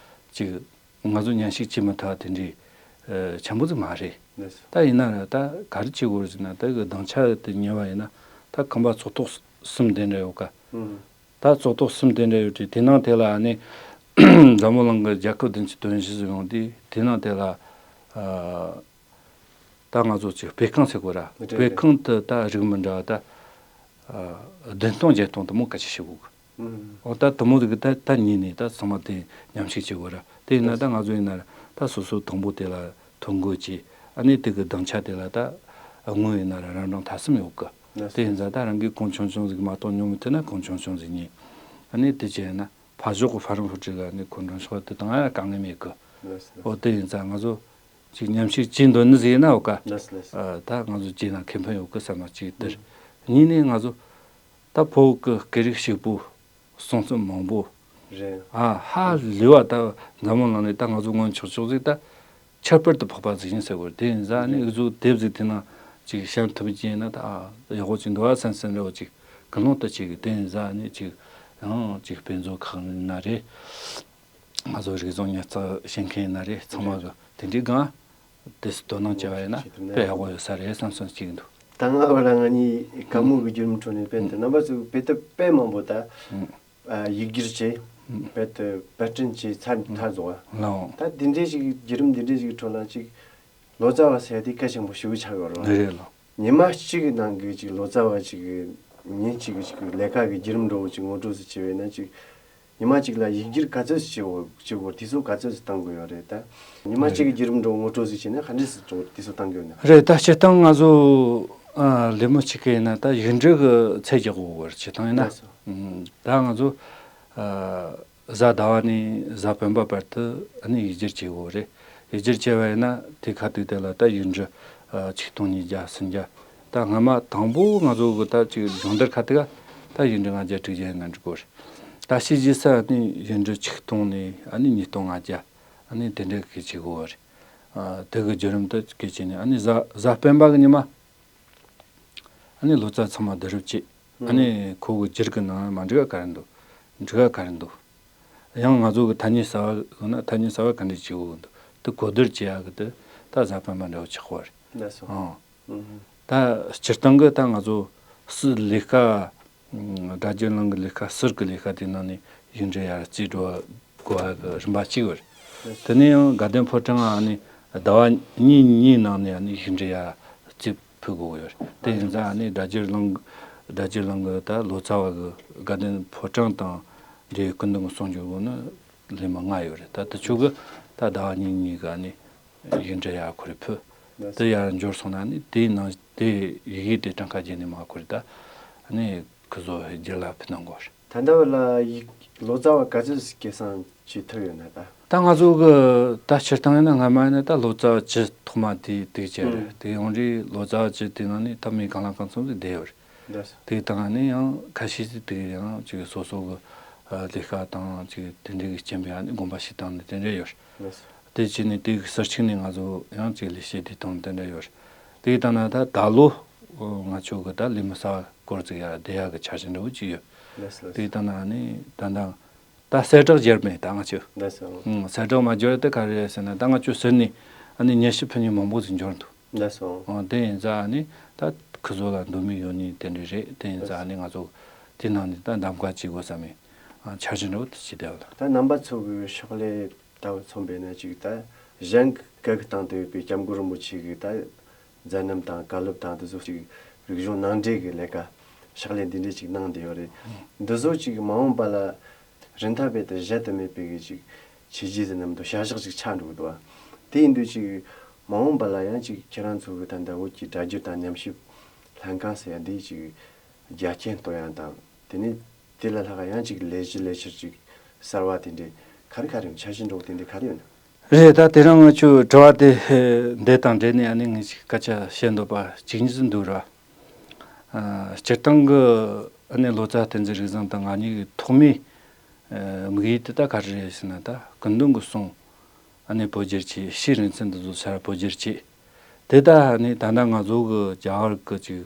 ཅིག་ང་ཚོ་མཉམ་ཞུགས་བྱེད་མི་ཐུབ་པ་དེ་འདྲའི་ཆེན་པོ་ཟིག་མ་རེད། ད་ཡིན་ན་ར་ད་ག་རེ་བྱེད་དགོས་རེད་ཟེར་ན་ད་གི་སྡིངས་ཆ་དེ་ཉོས་པ་ཡིན་ན་ད་ཁང་པ་ཚོགས་ཐོག་གསུམ་དེ་འདྲ་ཡོད་ཀ་ད་ཚོགས་ཐོག་གསུམ་དེ་འདྲ་ཡོད་དུས་དེ་ནང་དེ་ལ་ཨ་ནི་འཛམ་བུ་གླིང་གི་རྒྱལ་ཁབ་བདུན་ཅུ་དོན་བཞི་ཟིག་ཡོང་དུས་དེ་ནང་དེ་ལ་ཨ་ད་ང་ཚོ་ཅིག་སྤེལ་ཁང་ཟེར་དགོས་ར། རེད། སྤེལ་ཁང་དུ་ད་རིགས་མི་འདྲ་བ་ད་ཨ་བདུན་སྟོང་བརྒྱད་སྟོང་དུ་མོ་ག་ཅི་ཞིག་དགོས་གི་ཨོ་ད་དུ་མོ་ཟིག་གི་ད་ད་ཉིན་ནས་ད་ཚང་མ་དེ་མཉམ་ཞུགས་བྱེད་དགོས་ར། དེ་ཡིན་ན་ད་ང་ཚོ་ཡིན་ན་ར་ད་སོ་སོ་དང་པོ་དེ་ལ་ཐོ་འགོད་ཀྱིས་ཨ་ནི་དེ་གི་སྡིངས་ཆ་དེ་ལ་ད་དངུལ་ཡིན་ན་ར་རང་རང་ཐ་གསུམ་ཡོད་གི་ལགས་སོ། དེ་ཡིན་ཙང་ད་རང་གིས་གོང་ཆུང་ཆུང་ཟིག་མ་གཏོགས་ཉོ་མི་ཐུབ་ན་གོང་ཆུང་ཆུང་ཟིག་ཉོས། ཨ་ནི་དེ་བྱས་ན་ཕར་ཕྱོགས་གི་ཧྥ་རན་ཧྥུ་ཀྲི་ག་ནི་ཁོ་འགྲོ་ཕྱོགས་དེ་དང་ཡང་དཀའ་ངལ་མེད་གི་ལགས་སོ། ཨོ་དེ་ཡིན་ཙང་ང་ཚོ་ཅིག་མཉམ་ཞུགས་བྱེད་འདོད་ནི་ཟིག་ཡིན་ན་འོ་ཀ་ལགས་སོ། ལགས་སོ། ཨ་ད་ང་ཚོ་བྱེད་ན་ཁེ་ཕན་ཡོད་གི་བསམ་ན་ཅིག་དེར། གཉིས་ནས་ང་ཚོ་ད་བོད་གི་སྐད་རིགས་ཞིག་པོ་གསུང་རྩོམ་མང་པོ། རེད། ཨ་ཧ་ལས་པ་ད་འཛམ་བུ་གླིང་ནས་ད་ང་ཚོ་སྔོན་ཆོག་ཆོག་ཟིག་ད་ཁྱད་པར་དུ་འཕགས་པ་ཟིག་ཡིན་ཟེར་བར་དེ་ཡིན་ཙང་ནི་འུ་ཚོ་དེབ་ཟིག་དེ་ན་ཅིག་ཤར་ཐུབ་ཀྱི་ཡིན་ན་ད་ཨ་ཡག་པོ་ཅིག་འདུག་ཨ་བསམ་བསམ་རེ་བ་ཅིག་ཀུན་སློང་དུ་ཅིག་དེ་ཡིན་ཙང་ནི་ཅིག་ཡང་ཅིག་དཔེ་མཛོད་ཁང་ཡིན་ན་རེད། ང་ཚོ་རིག་གཞུང་ཉར་ཚགས་བྱེད་མཁན་ཡིན་ན་རེད། ཚང་མ་གི་དེ་འདྲའི་སྒང་དེ་སུ་དོ་སྣང་བྱས་པ་ཡིན་ན་དཔེ་ཡག་པོ་ཡོད་ས་རེད་བསམ་བསམ་ཅིག་འདུག་ད་སྔ་བར་ང་གཉིས་བཀའ་མོལ་གྱི་བརྒྱུད་རིམ་ཁྲོད་ནས་རྦད་དེ་རྣམ་པ་ཚོས་དཔེ་དེབ་དཔེ་མང་པོ་ད་ཨ་ཡིག་སྒྱུར་བྱས། རྦད་དེ་པར་སྐྲུན་བྱས་ཚར་ཚར་སོང་བ། ལའོ། ད་འདི་འདྲའི་ཞིག་བརྒྱུད་རིམ་འདི་འདྲའི་ཞིག་ཁྲོད་ལ་ཅིག་ལོ་ཙཱ་བ་ཟེར་དེ་གལ་ཆེན་པོ་ཞེ་པོ་ཆགས་ཡོད་རེད། རེད་རེད་ལོ། ཉི་མ་གཅིག་གི་ནང་གི་ཅིག་ལོ་ཙཱ་བ་ཅིག་གི་ཉིན་གཅིག་གི་ཅིག་ལས་ཀ་གི་བརྒྱུད་རིམ་འདྲ་བོ་ཅིག་ངོ་སྤྲོད་ཅིག་བྱས་པ་ཡིན་ན་ཅིག་ཉི་མ་གཅིག་ལ་ཡིག་སྒྱུར་ག་ཚོད་ཅིག་བྱེད་དགོས་བྱེད་དགོས་དུས་ཚོད་ག་ཚོད་ཅིག་བཏང་དགོས་ཡོད་རེད་ད། ཉི་མ་གཅིག་གི་བརྒྱུད་རིམ་འདྲ་བོ་ངོ་སྤྲོད་ཅིག་བྱས་ན་ག་འདྲས་སེ་ཅིག་དུས་ཚོད་བཏང་དགོས་ན། རེད། ད་སྤྱིར་བཏང་ང་ཚོ་ཨ་ལས་མི་གཅིག་གི་ཡིན་ན་ད་ཡིག་འབྲུ་གི་ཚད་རྒྱག་དགོས་རེད། སྤྱིར་བཏང་ཡིན་ན། ལགས་སོ། ཨམ། ད་ང་ཚོ་ཨ་གཟའ་ཟླ་བ་ནས་གཟའ་སྤེན་པ་བར་དུ་ཨ་ནི་ཡིག་སྒྱུར་བྱེད་དགོས་རེད། ཡིག་སྒྱུར་བྱས་པ་ཡིན་ན་དེ་ཁ་ཐུག་དེ་ལ་ད་ཡིག་འབྲུ་ཨ་ཆིག་སྟོང་ཉིས་བརྒྱ་སུམ་བརྒྱ། ད་སྔ་མ་དང་པོ་ང་ཚོ་གི་ད་ཅིག་སྦྱོང་བརྡར་ཁ་ཐུག་ག་ད་ཡིག་འབྲུ་ལྔ་བརྒྱ་དྲུག་བརྒྱ་ཡིན་ན་འགྲིག་གོ་རེད། ད་ཕྱི་རྗེས་སུ་ཨ་ནི་ཡིག་འབྲུ་ཆིག་སྟོང་ནས་ཨ་ནི་ཉིས་སྟོང་ལྔ་བརྒྱ་ཨ་ནི་དེ་འདྲ་གི་བྱེད་དགོས་པ་རེད། ཨ་དེ་གི་བརྒྱུད་རིམ་དུ་སྐད་ཅིག་ནས་ཨ་ནི་གཟའ་གཟའ་སྤེན་པ་གི་ཉི་མ་ཨ་ནི་ལོ་ཙཱ་ཚང་མ་བསྡུ་རུབ་བྱས། ཨ་ནི་ཁོ་གི་སྒྱུར་གི་ནང་མ་འགྲིག་ག་ག་རེ་འདུག་འགྲིག་ག་ག་རེ་འདུག་ཡང་ང་ཚོ་གི་ཐ་སྙད་གསར་བ་ཡོང་ན་ཐ་སྙད་གསར་བ་ག་འདྲ་བྱེད་དགོས་འདུག་དེ་གོ་བསྡུར་བྱེད་ཡག་གི་དེ་ད་གཟའ་སྤེན་པ་འདྲ་བོ་ཆགས་པ་རེད། ལགས་སོ། ཨང་། ཨུ་ཧུ། ད་སྤྱིར་བཏང་གི་ད་ང་ཚོ་སྲིད་ལས་ཀ་སྒྲ་སྒྱུར་གླིང་གི་ལས་ཀ་ཟུར་གི་ལས་ཀ་དེ་ནང་ནས་ཡིག་འབྲུ་ཡར་བརྩིས་འགྲོ་དགོས་པ་གི་རིམ་པ་གཅིག་ཡོད་རེད། དེ་ནས་ཡང་དགའ་ལྡན་ཕོ་བྲང་ཨ་ནི་ཟླ་བ་གཉིས་གཉིས་ནང་ནས་ཨ་ནི་ཡིག་འབྲུ་ཡར་བརྩིས་ཕུལ་དགོས་ཡོད་རེད། དེ་ཡིན་ཙང་ཨ་ནི་སྒྲ་སྒྱུར་གླིང་སྒྲ་སྒྱུར་གླིང་གི་ད་ལོ་ཙཱ་བ་གི་དགའ་ལྡན་ཕོ་བྲང་དང་འབྲེལ་ཡོད་ཀུན་འདུན་གྱི་གསུང་སྒྱུར་བ་ནི་ལས་མི་ལྔ་ཡོད་རེད། ད་དེ་ཚོ་གི་ད་ཟླ་བ་གཉིས་གཉིས་གི་ཨ་ནི་ཡིག་འབྲུ་ཡར་ཁོ་རེ་ཕུལ། དེ་ཡར་འབྱོར་སོང་ན་ནི་དེའི་ནང་དེ་ཡི་གེ་དེ་གྲངས་ཀ་བརྒྱབ་ནས་མར་ཁོ་རེ་ད་ནི་ཁོ་ཚོ་རྒྱུད་ལ་ཕུལ་གནང་དགོས་རེད། ད་ལྟ་བར་ལ་ཡིག་ལོ་ཙཱ་བ་ག་ཚོད་ཅིག་སྐད་གསང་བྱེད་ཐུབ་ཡོད་ན་ད། ད་ང་ཚོ་གི་ད་སྤྱིར་བཏང་ཡིན་ན་སྔ་མ་ཡིན་ན་ད་ལོ་ཙཱ་བ་བཅུ་ཐོག་མ་དེ་དེ་བྱས་རེད། ཨང་། དེ་ཡོང་རེད། ལོ་ཙཱ་བ་བཅུ་དེ་ནང་ནས་ད་མི་གང་ལ་གང་འཚམ་ཞིག་བསྡད་ཡོད་རེད། ལགས་སོ། དེ་དང་ནི་ཡང་ཁ་ཤས་ཅིག་དེ་ཡང་ཅིག་སོ་སོ་གི་ཨ་ལས་ཀ་དང་ཅིག་དེ་འདྲའི་གི་རྐྱེན་པས་ཨ་ནི་དགོངས་པ་ཞིག་བཏང་ནས་དེ་འདྲ་ཡོད། ལགས་སོ། དེ་བྱས་ནས་དེ་གི་ཟུར་གཅིག་ནས་ང་ཚོ་ཡང་ཅིག་ལས་བྱེད་དེ་དང་དེ་འདྲ་ཡོད། དེ་ལྟ་ན་ད་ད་ལོ་ང་ཚོ་གི་ད་ལས་མི་གསར་སྐོར་ཅིག་ཡར་བསྡད་ཡག་གི་འཆར་གཞི་འདྲ་བོ་ཅིག་ཡོད། ལགས་སོ། ལགས་སོ། དེ་ལྟ་ན་ཨ་ནི་ད་ད་ད་གསལ་བསྒྲགས་བརྒྱབ་མེད་ད་ང་ཚོས། ལགས་སོ། ཨང་། གསལ་བསྒྲགས་མ་བརྒྱབ་དེ་ག་རེ་རེད་ཟེར་ན་ད་ང་ཚོ་ཟུར་ནས་ཨ་ནི་མཉེན་ཆས་ཕུལ་མཁན་མང་པོ་ཟིག་འབྱོར་འདུག་ལགས་སོ། ཨང་། དེ་ཡིན་ཙང་ཨ་ནི་ད་ཁོ་ཚོ་ལ་འདོད་མོས་ཡོད་ནི་དེ་འདྲ་རེད། དེ་ཡིན་ཙང་ཨ་ནི་ང་ཚོ་དེ་ནང་ནས་ད་གདམ་ག་བྱེད་དགོས་བསམ་པའི་ཨ་འཆར་གཞི་འདྲ་བོ་དེ་བྱེད་བསྡད་ཡོད་ལ། ད་རྣམ་པ་ཚོ་གི་ཕྱག་ལས་ལྟ་བུ་མཚོན་པས་ན་ཅིག་ད་གཞན་གྱི་བཀའ་བསྟན་དུ་ཡོད་པའི་སྐྱབས་མགོན་རིན་པོ་ཆེ་གི་ད་མཛད་རྣམ་དང་བཀའ་སློབ་དང་དེ་ཚོ་ཅིག་རིག་གཞུང་ནང་འདྲེན་གྱི་ལས་ཀ་ཕྱག་ལས་འདི་འདྲས་ཅིག་གནང་བསྡད་ཡོད་རེད། འདི་ཚོ་ཅིག་མ་འོངས་པ་ལ་རིན་ཐང་རྦད་དེ་གཞལ་དུ་མེད་པའི་གི་ཅིག་བྱས་རྗེས་ཟེར་ན་མི་འདུག་བྱ་གཞག་ཅིག་ཆགས་འགྲོ་གི་འདུག་བ། དེ་ཡིན་དུས་ཅིག་མ་འོངས་པ་ལ་ཡང་ཅིག་ཁྱེད་རང་ཚོ་གི་ད་ལྟ་བོད་ཀྱི་སྒྲ་སྒྱུར་དང་ཉམས་ཞིབ་ལྷན་ཁང་ཟེར་ཡ་འདི་ཅིག་རྒྱ་སྐྱེད་གཏོང་ཡ་དང་དེ་ནས་དེ་ལ་ལྷག་ཡང་ཅིག་ལས་གཞི་ལས་འཆར་ཅིག་གསར་བ་དེ་འདྲས་ག་རེ་ག་རེ་ཡོད། འཆར་གཞི་འདྲ་བོ་དེ་འདྲས་ག་རེ་ཡོད་ན། རེད། ད་དེ་རིང་ང་ཚོའི་དྲི་བ་དེ་འདི་དང་འབྲེལ་ནས་ཨ་ནི་ངས་ཅིག་སྐད་ཆ་བཤད་འདོད་པ་གཅིག་གཉིས་ཙམ་འདུག་ར། ཨ་སྤྱིར་བཏང་གི་ཨ་ནི་ལོ་ཙཱ་བསྟན་འཛིན་རིག་བཟང་དང་ང་གཉིས་ཀྱི་ཐོག་མའི་ཨ་དམིགས་ཡུལ་དེ་ད་ག་རེ་རེད་ཟེར་ན་ད་ཀུན་འདུན་གྱི་གསུང་ཨ་ནི་བོད་སྒྱུར་བྱས། ཕྱིའི་རིག་ཚན་དེ་ཚོ་ཆ་ར་བོད་སྒྱུར་བྱས། དེ་ད་ཨ་ནི་ད་ལྟ་ང་ཚོ་གི་རྒྱ་གར་གི་ཅིག་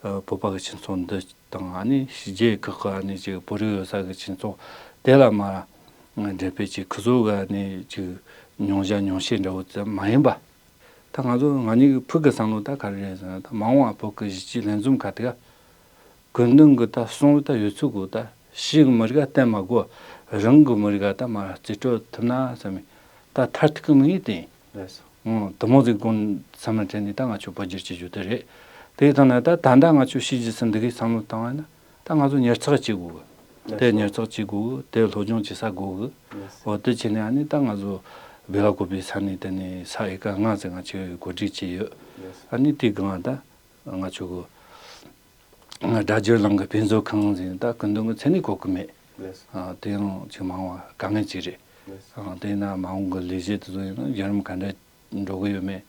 ཨ་བོད་པ་གི་སྤྱི་ཚོགས་འདི་དང་ཨ་ནི་ཕྱི་རྒྱལ་ཁག་གི་ཨ་ནི་ཅིག་བོད་རིགས་ཡོད་ས་གི་སྤྱི་ཚོགས་དེ་ལ་མ་འབྲེལ་བའི་ཅིག་ཁོ་ཚོ་གི་ཨ་ནི་ཅིག་མྱོང་བྱ་མྱོང་བཤད་འདྲ་བོ་ཙམ་མ་ཡིན་པ། ད་ང་ཚོ་ང་གཉིས་ཀྱི་ཕུགས་ཀྱི་བསམ་བློ་ད་ག་རེ་རེད་ཟེར་ན། ད་མ་འོངས་པ་བོད་ཀྱི་གཞིས་བྱེས་ལྷན་འཛོམས་ཁ་ཐུག་ཀུན་འདུན་གྱི་ད་གསུང་ད་ཡོད་ཚུལ་གོ་ད་ཕྱི་གི་མི་རིགས་ལ་བསྟན་མ་དགོས། རང་གི་མི་རིགས་ལ་ད་མར་རྩིས་སྤྲོད་ཐུབ་ན་བསམ་མི་ད་མཐར་ཐུག་གི་དམིགས་ཡུལ་དེ་ཡིན། ལགས་སོ། ཨང་། དེ་མོ་ཟིག་དགོངས་བསམ་བློ་དྲན་ནས་ད་ང་ཚོ་བོད་སྒྱུར་བྱེད་རྒྱུ་དེ་རེད། དེ་ལྟ་ན་ད་ད་ལྟ་ང་ཚོ་ཕྱི་རྒྱལ་སུ་འདི་གའི་བསམ་བློ་བཏང་བ་ན་ད་ང་ཚོ་ཉར་ཚགས་བྱེད་དགོས་གི། དེ་ཉར་ཚགས་བྱེད་དགོས་གི། དེ་སློབ་སྦྱོང་བྱེད་ས་དགོས་གི། འོ་དེ་བྱས་ནས་ཨ་ནི་ད་ང་ཚོ་སྦེ་ལ་དགོས་པའི་ས་ནས་དེ་ནས་ས་ཨེ་ཀར་ལྔ་ཟིག་ང་ཚོས་གོ་སྒྲིག་བྱས་ཡོད། ཨ་ནི་དེ་གང་ད་ང་ཚོ་གི་སྒྲ་སྒྱུར་གླིང་གི་དཔེ་མཛོད་ཁང་ཟེར་ད་ཀུན་འདུན་གྱི་མཚན་ནས་གོ་གི་མེད། ལགས་སོ། ཨ་དེ་ཡང་ཅིག་མང་བ་དཀའ་ངལ་ཅིག་རེད། ལགས་སོ། ཨ་དེས་ན་མ་འོངས་ཀྱི་ལས་གཞི་དེ་ཚོ་ཡིན་ན་བརྒྱུད་རིམ་ག་འདྲ་འགྲོ་གི་ཡོད་མེད།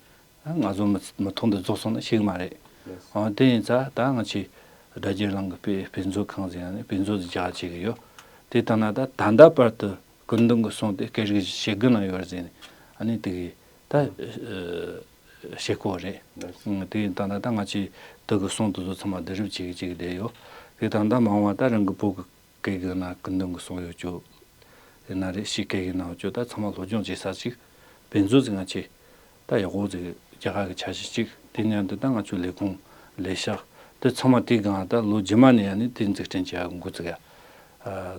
ཨ་ང་ཚོ་མི་མི་ཐོག་འདི་རྫོགས་སོང་ན་ཤེས་གི་མ་རེད། ལགས་སོ། ཨ་དེ་ཡིན་ཙང་ད་ང་ཚོས་སྒྲ་སྒྱུར་གླིང་གི་དཔེ་དཔེ་མཛོད་ཁང་ཟེར་ཡ་ནས་དཔེ་མཛོད་ཅིག་རྒྱག་བྱེད་གི་ཡོད། དེ་ལྟ་ན་ད་ད་ལྟ་བར་དུ་ཀུན་འདུན་གྱི་གསུང་དེ་སྐད་རིགས་ཞེ་དགུ་ན་ཡོད་རེད་ཟེར་ནས་ཨ་ནི་དེ་གི་ད་ཨ་བཤད་སྐོར་རེད། ལགས་སོ། ཨང་། དེ་ཡིན་ད་ན་ད་ང་ཚོས་དེ་གི་གསུང་དེ་ཚོ་ཚང་མ་བསྡུ་རུབ་བྱེད་གི་བྱེད་གི་བསྡད་ཡོད། དེ་ད་ལྟ་མ་འོངས་པ་ད་རང་གི་བོད་ཀྱི་སྐད་གི་ནང་ཀུན་འདུན་གྱི་གསུང་ཡོད་རྒྱུ་ཡིན་ན་རེད། ཕྱིའི་སྐད་གི་ནང་ཡོད་རྒྱུ་ད་ཚང་མ་སློབ་སྦྱོང་བྱེད་ས་ཅིག་དཔེ་མཛོད་ཅིག་ང་ཚོས་ད་ཡག་པོ་ཅིག་རྒྱག་ག་གི་འཆར་གཞི་ཅིག་དེ་མཉམ་དུ་ད་ང་ཚོའི་ལས་ཁུངས་ ལས་ཤག་དེ་ཚང་མ་དེའི་སྒང་ད་ལོ་རྗེས་མ་ནས་ཡང་ནི་དེ་འཛུགས་སྐྲུན་བྱེད་ཡག་འགོ་བཙུགས་ཡ་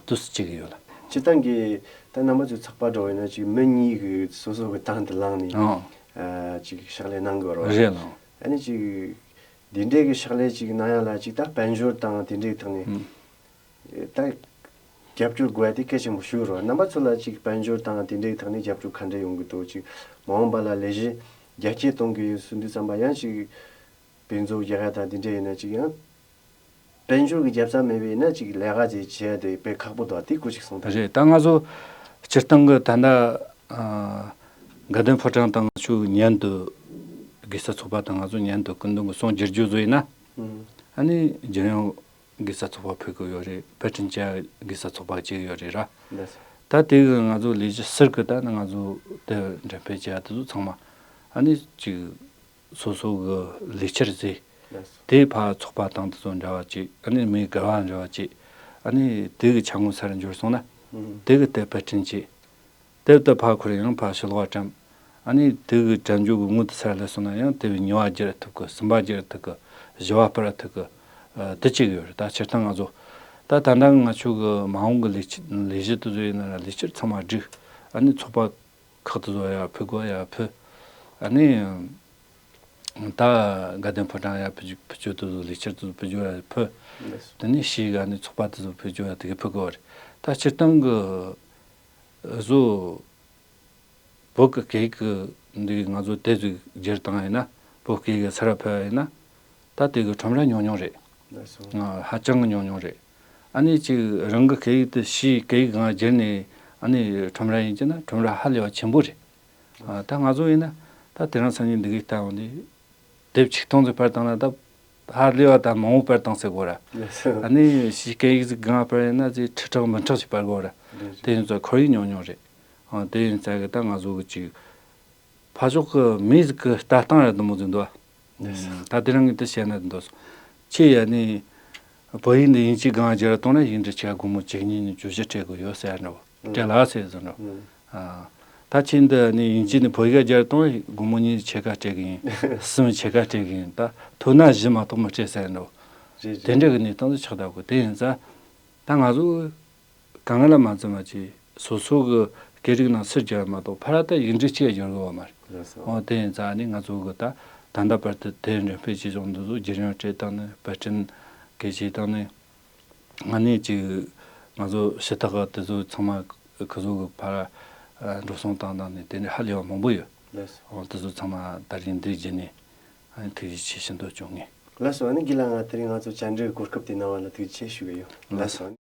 དུས་སུ་བྱེད་ཀྱི་ཡོད་ལ། སྤྱིར་བཏང་གི་ད་རྣམ་པ་ཚོའི་ཚོགས་པ་འགྲོ་བས་ན་ཅིག་མི་གཉིས་ཀྱི་སོ་སོ་གི་ཏང་དུ་ལངས་ནས་ཨང་ཨ་ཅིག་ཕྱག་ལས་གནང་གི་ཡོད་རེད་བ། རེད་ལགས། ཨ་ནི་ཅིག་འདི་འདྲའི་གི་ཕྱག་ལས་ཅིག་གནང་ཡ་ལ་ཅིག་ད་དཔལ་འབྱོར་དང་དེ་འདྲའི་ཐོག་ནས་ཨུམ། ད་རྒྱབ་སྐྱོར་དགོས་ཡ་དེ་གལ་ཆེན་པོ་ཞིག་རེད། རྣམ་པ་ཚོ་ལ་ཅིག་དཔལ་འབྱོར་དང་དེ་འདྲའི་ཐོག་ནས་རྒྱབ་སྐྱོར་ག་འདྲ་ཡོང་གི་འདུག་ཅིག་མ་འོངས་པ་ལ་ལས་གཞི་རྒྱ་སྐྱེད་གཏོང་གི་ཡོད་ཟེར་དུས་ཙམ་པ་ཡང་ཅིག་དཔེ་མཛོད་རྒྱག་ཡ་དང་དེ་འདྲ་ཡིན་ན་ཅིག་ཡང་དཔལ་འབྱོར་གྱི་རྒྱབ་རྩ་མེད་པ་ཡིན་ན་ཅིག་ལས་ཀ་ཅིག་བྱེད་ཡ་དེ་དཔེ་ཁག་པོ་འདུག་དེ་སྐོར་ཅིག་གསུངས་དང་། རེད། ད་ང་ཚོ་སྤྱིར་བཏང་གི་ད་ལྟ་ཨ་དགའ་ལྡན་ཕོ་བྲང་དང་ང་ཚོ་མཉམ་དུ་དགེ་རྩ་ཚོགས་པ་དང་ང་ཚོ་མཉམ་དུ་སྐུ་མདུན་གྱི་གསུང་བསྒྱུར་རྒྱུ་བཟོ་ཡིན་ན། ཨ་ནི་རྒྱལ་ཡོངས་དགེ་རྩ་ཚོགས་པ་ཕེབས་ཀྱི་ཡོད་རེད། དཔར་སྐྲུན་བྱ་དགེ་རྩ་ཚོགས་པ་བྱེད་ཀྱི་ཡོད་རེད་ར། ལགས་སོ། ད་དེ་གི་ང་ཚོ་ལས་གཞི་ཟུར་གི་ད་ནི་ང་ཚོ་དེ་འགྲེམས་སྤེལ་བྱེད་ཡ་དེ་ཚོ་ཚང་མ་ཨ་ནི་ཅིག་སོ་སོ་གི་ལས་འཆར་བཟོས། ལགས་སོ། དེ་ཕར་ཚོགས་པ་དང་དེ་ཚོ་འབྲེལ་བ་བྱེད། ཨ་ནི་མི་འགལ་བ་འབྲེལ་བ་བྱེད། ཨ་ནི་དེ་གི་ཆ་དངོས་སར་འབྱོར་སོང་ན་ཨུ་དེ་གི་དེ་དཔར་སྐྲུན་བྱེད། དེབ་དེ་ཕར་ཁུར་ཡང་ཕར་ཕྱི་ལོགས་བཀྲམ། ཨ་ནི་དེ་གི་དྲ་འཇུག་གི་དངུལ་དེ་སར་སླེབས་སོང་ན་ཡང་དེ་བས་ཉི་བ་བརྒྱབ་ཐུབ་གི། གསུམ་པ་བརྒྱབ་ཐུབ་གི། བཞི་བ་སྤར་ཐུབ་གི། ཨ་དེ་བྱེད་གི་ཡོད་རེད། ད་སྤྱིར་བཏང་ང་ཚོ་ད་ད་ལྟ་ང་ཆོ་གི་མ་འོངས་གི་ལས་ཆ་ལས་གཞི་དེ་ཚོ་ཡིན་ན་ར་ལས་འཆར་ཚང་མ་བསྒྲིགས། ཨ་ནི་ཚོགས་པ་ཁག་དེ་ཚོ་ཡར་ཕུལ་དགོས་ཡར་ཕུལ། ཨ་ནི་ད་དགའ་ལྡན་ཕོ་བྲང་ཡར་ཕུལ་རྒྱུ་ཕུལ་རྒྱུ་དེ་ཚོ་ལས་འཆར་དེ་ཚོ་ཕུལ་རྒྱུ་ཡར་ཕུལ། ལགས་སོ། དེ་ནས་ཕྱིའི་ག་ནས་ཚོགས་པ་དེ་ཚོ་ཕུལ་རྒྱུ་ཡར་དེ་གི་ཕུལ་དགོས་རེད། ད་སྤྱིར་བཏང་གི་བཟོ། བོད་ཀྱི་སྐད་ཡིག་གི་འདི་ང་ཚོ་དེབ་ཅིག་བསྒྱུར་བཏང་ཡིན་ན། བོད་སྐད་ཡིག་གི་སར་ཕུལ་ཡིན་ན། ད་དེ་གི་ཁྲོམ་ར་ཉུང་ཉུང་རེད། ལགས་སོ། ཨ་ཧ་ཅང་གི་ཉུང་ཉུང་རེད། ཨ་ནི་ཅིག་རང་གི་སྐད་ཡིག་དེ་ཕྱིའི་སྐད་ཡིག་སྒང་བསྒྱུར་ནས་ཨ་ནི་ཁྲོམ་ར་ཡིན་གྱི་ན་ཁྲོམ་ར་ཧ་ལས་པ་ཆེན་པོ་རེད། ཨ་ད་ང་ཚོ་ཡིན་ན་ད་དེ་རིང་སང་ཉིན་འདི་གི་ལྟ་བ་འདི། དེབ་ཆིག་སྟོང་ཙམ་སྤར་བཏང་ན་ད་ཧ་ལས་པ་ད་མང་པོ་སྤར་བཏང་ཟེར་དགོས་ར། ལགས་སོ། ཨ་ནི་ཕྱིའི་སྐད་ཡིག་ཅིག་སྒང་སྤར་ཡིན་ན་ཅིག་ཁྲི་ཕྲག་འབུམ་ཕྲག་ཅིག་སྤར་དགོས་ར། རེད་རེད། དེ་ཡིན་ཙང་ཁོར་ཡུག་ཉུང་ཉུང་རེད། ཨ་དེ་ཡིན་ཙང་གི་ད་ང་ཚོ་གི་ཅིག་ཕར་ཕྱོགས་གི་མི་ཟིག་གི་ལྟ་སྟངས་ར་དུ་མོ་ཟིག་འདུག་ཨ། ལགས་སོ། ད་དེ་རིང་གི་དེ་བཤད་ན་འདུག་སོང་། ཁྱེད་ཡ་ནི་བོད་ཡིག་འདི་དབྱིན་ཇིའི་སྒང་སྦྱར་བཏང་ན་ཡིག་འབྲུ་ཆེ་སྒོར་མོ་བཅུ་གཉིས་ནས་བཅུ་བཞི་སྤྲད་དགོས་ཡོད་ཟེར་འགྲོ། སྤྲད་ལ་ཟེར་ཟེར་འགྲོ། ཨ། ད་ཁྱེད་འདི་ནི་དབྱིན་ཇི་ནས་བོད་ཡིག་སྦྱར་བཏང་ན་སྒོར་མོ་གཉིས་ཕྱེད་ཀ་སྤྲད་གི་ཡིན། གསུམ་ཕྱེད་ཀ་སྤྲད་གི་ཡིན། ད་ཐོབ་ན་བཞི་མ་གཏོགས་མི་སྤྲད་ཟེར་འགྲོ། རེད་རེད། དེ་འདྲ་གི་གནས་སྟངས་སུ་ཆགས་བསྡད་གོ། དེ་ཡིན་ཙང་ད་ང་ཚོ་གང་ལ་མ་འཛེམ་པ་ཅིག་སོ་སོ་གི་སྐད་རིགས་ནང་ཚུར་སྦྱར་མ་གཏོགས་ཕར་ད་ཡིག་འབྲུ་གཅིག་སྦྱར་དགོས་པ་མ་རེད། ལགས་སོ། འོ་དེ་ཡིན་ཙང་ནི་ང་ཚོ་གི་ད་ད་ལྟ་བར་དུ་དེབ་འགྲེམས་སྤེལ་བྱེད་ཕྱོགས་འདི་ཚོ་རྒྱུན་འཁྱོངས་བྱེད་སྟངས་ནི་དཔར་སྐྲུན་གལ་ཆེ་སྟངས་ནི། ང་ནི་ཅིག་ང་ཚོ་ཞུ་དག་གི་དེ་ཚོ་ཚང་མ་ཁོ་ཚོ་གི་ཕར་འགྲོ་སོང་བཏང་སྟངས་ནི་དེ་འདྲ་ཧ་ལས་པ་མང་པོ་ཡོད། ལགས་སོ། འོ་དེ་ཚོ་ཚང་མ་ད་རིང་འདིར་བརྒྱུད་ནས་ཐུགས་རྗེ་ཆེ་ཞུ་འདོད་བྱུང་ངས། ལགས་སོ། ཨ་ནི་དགེ་ལགས་ང་དེ་རིང་ང་ཚོ་བཅར་འདྲིའི་གོ་སྐབས་དེ་གནང་བ་ལ་ཐུགས་རྗེ་ཆེ་ཞུ་གི་ཡོད། ལགས་སོ།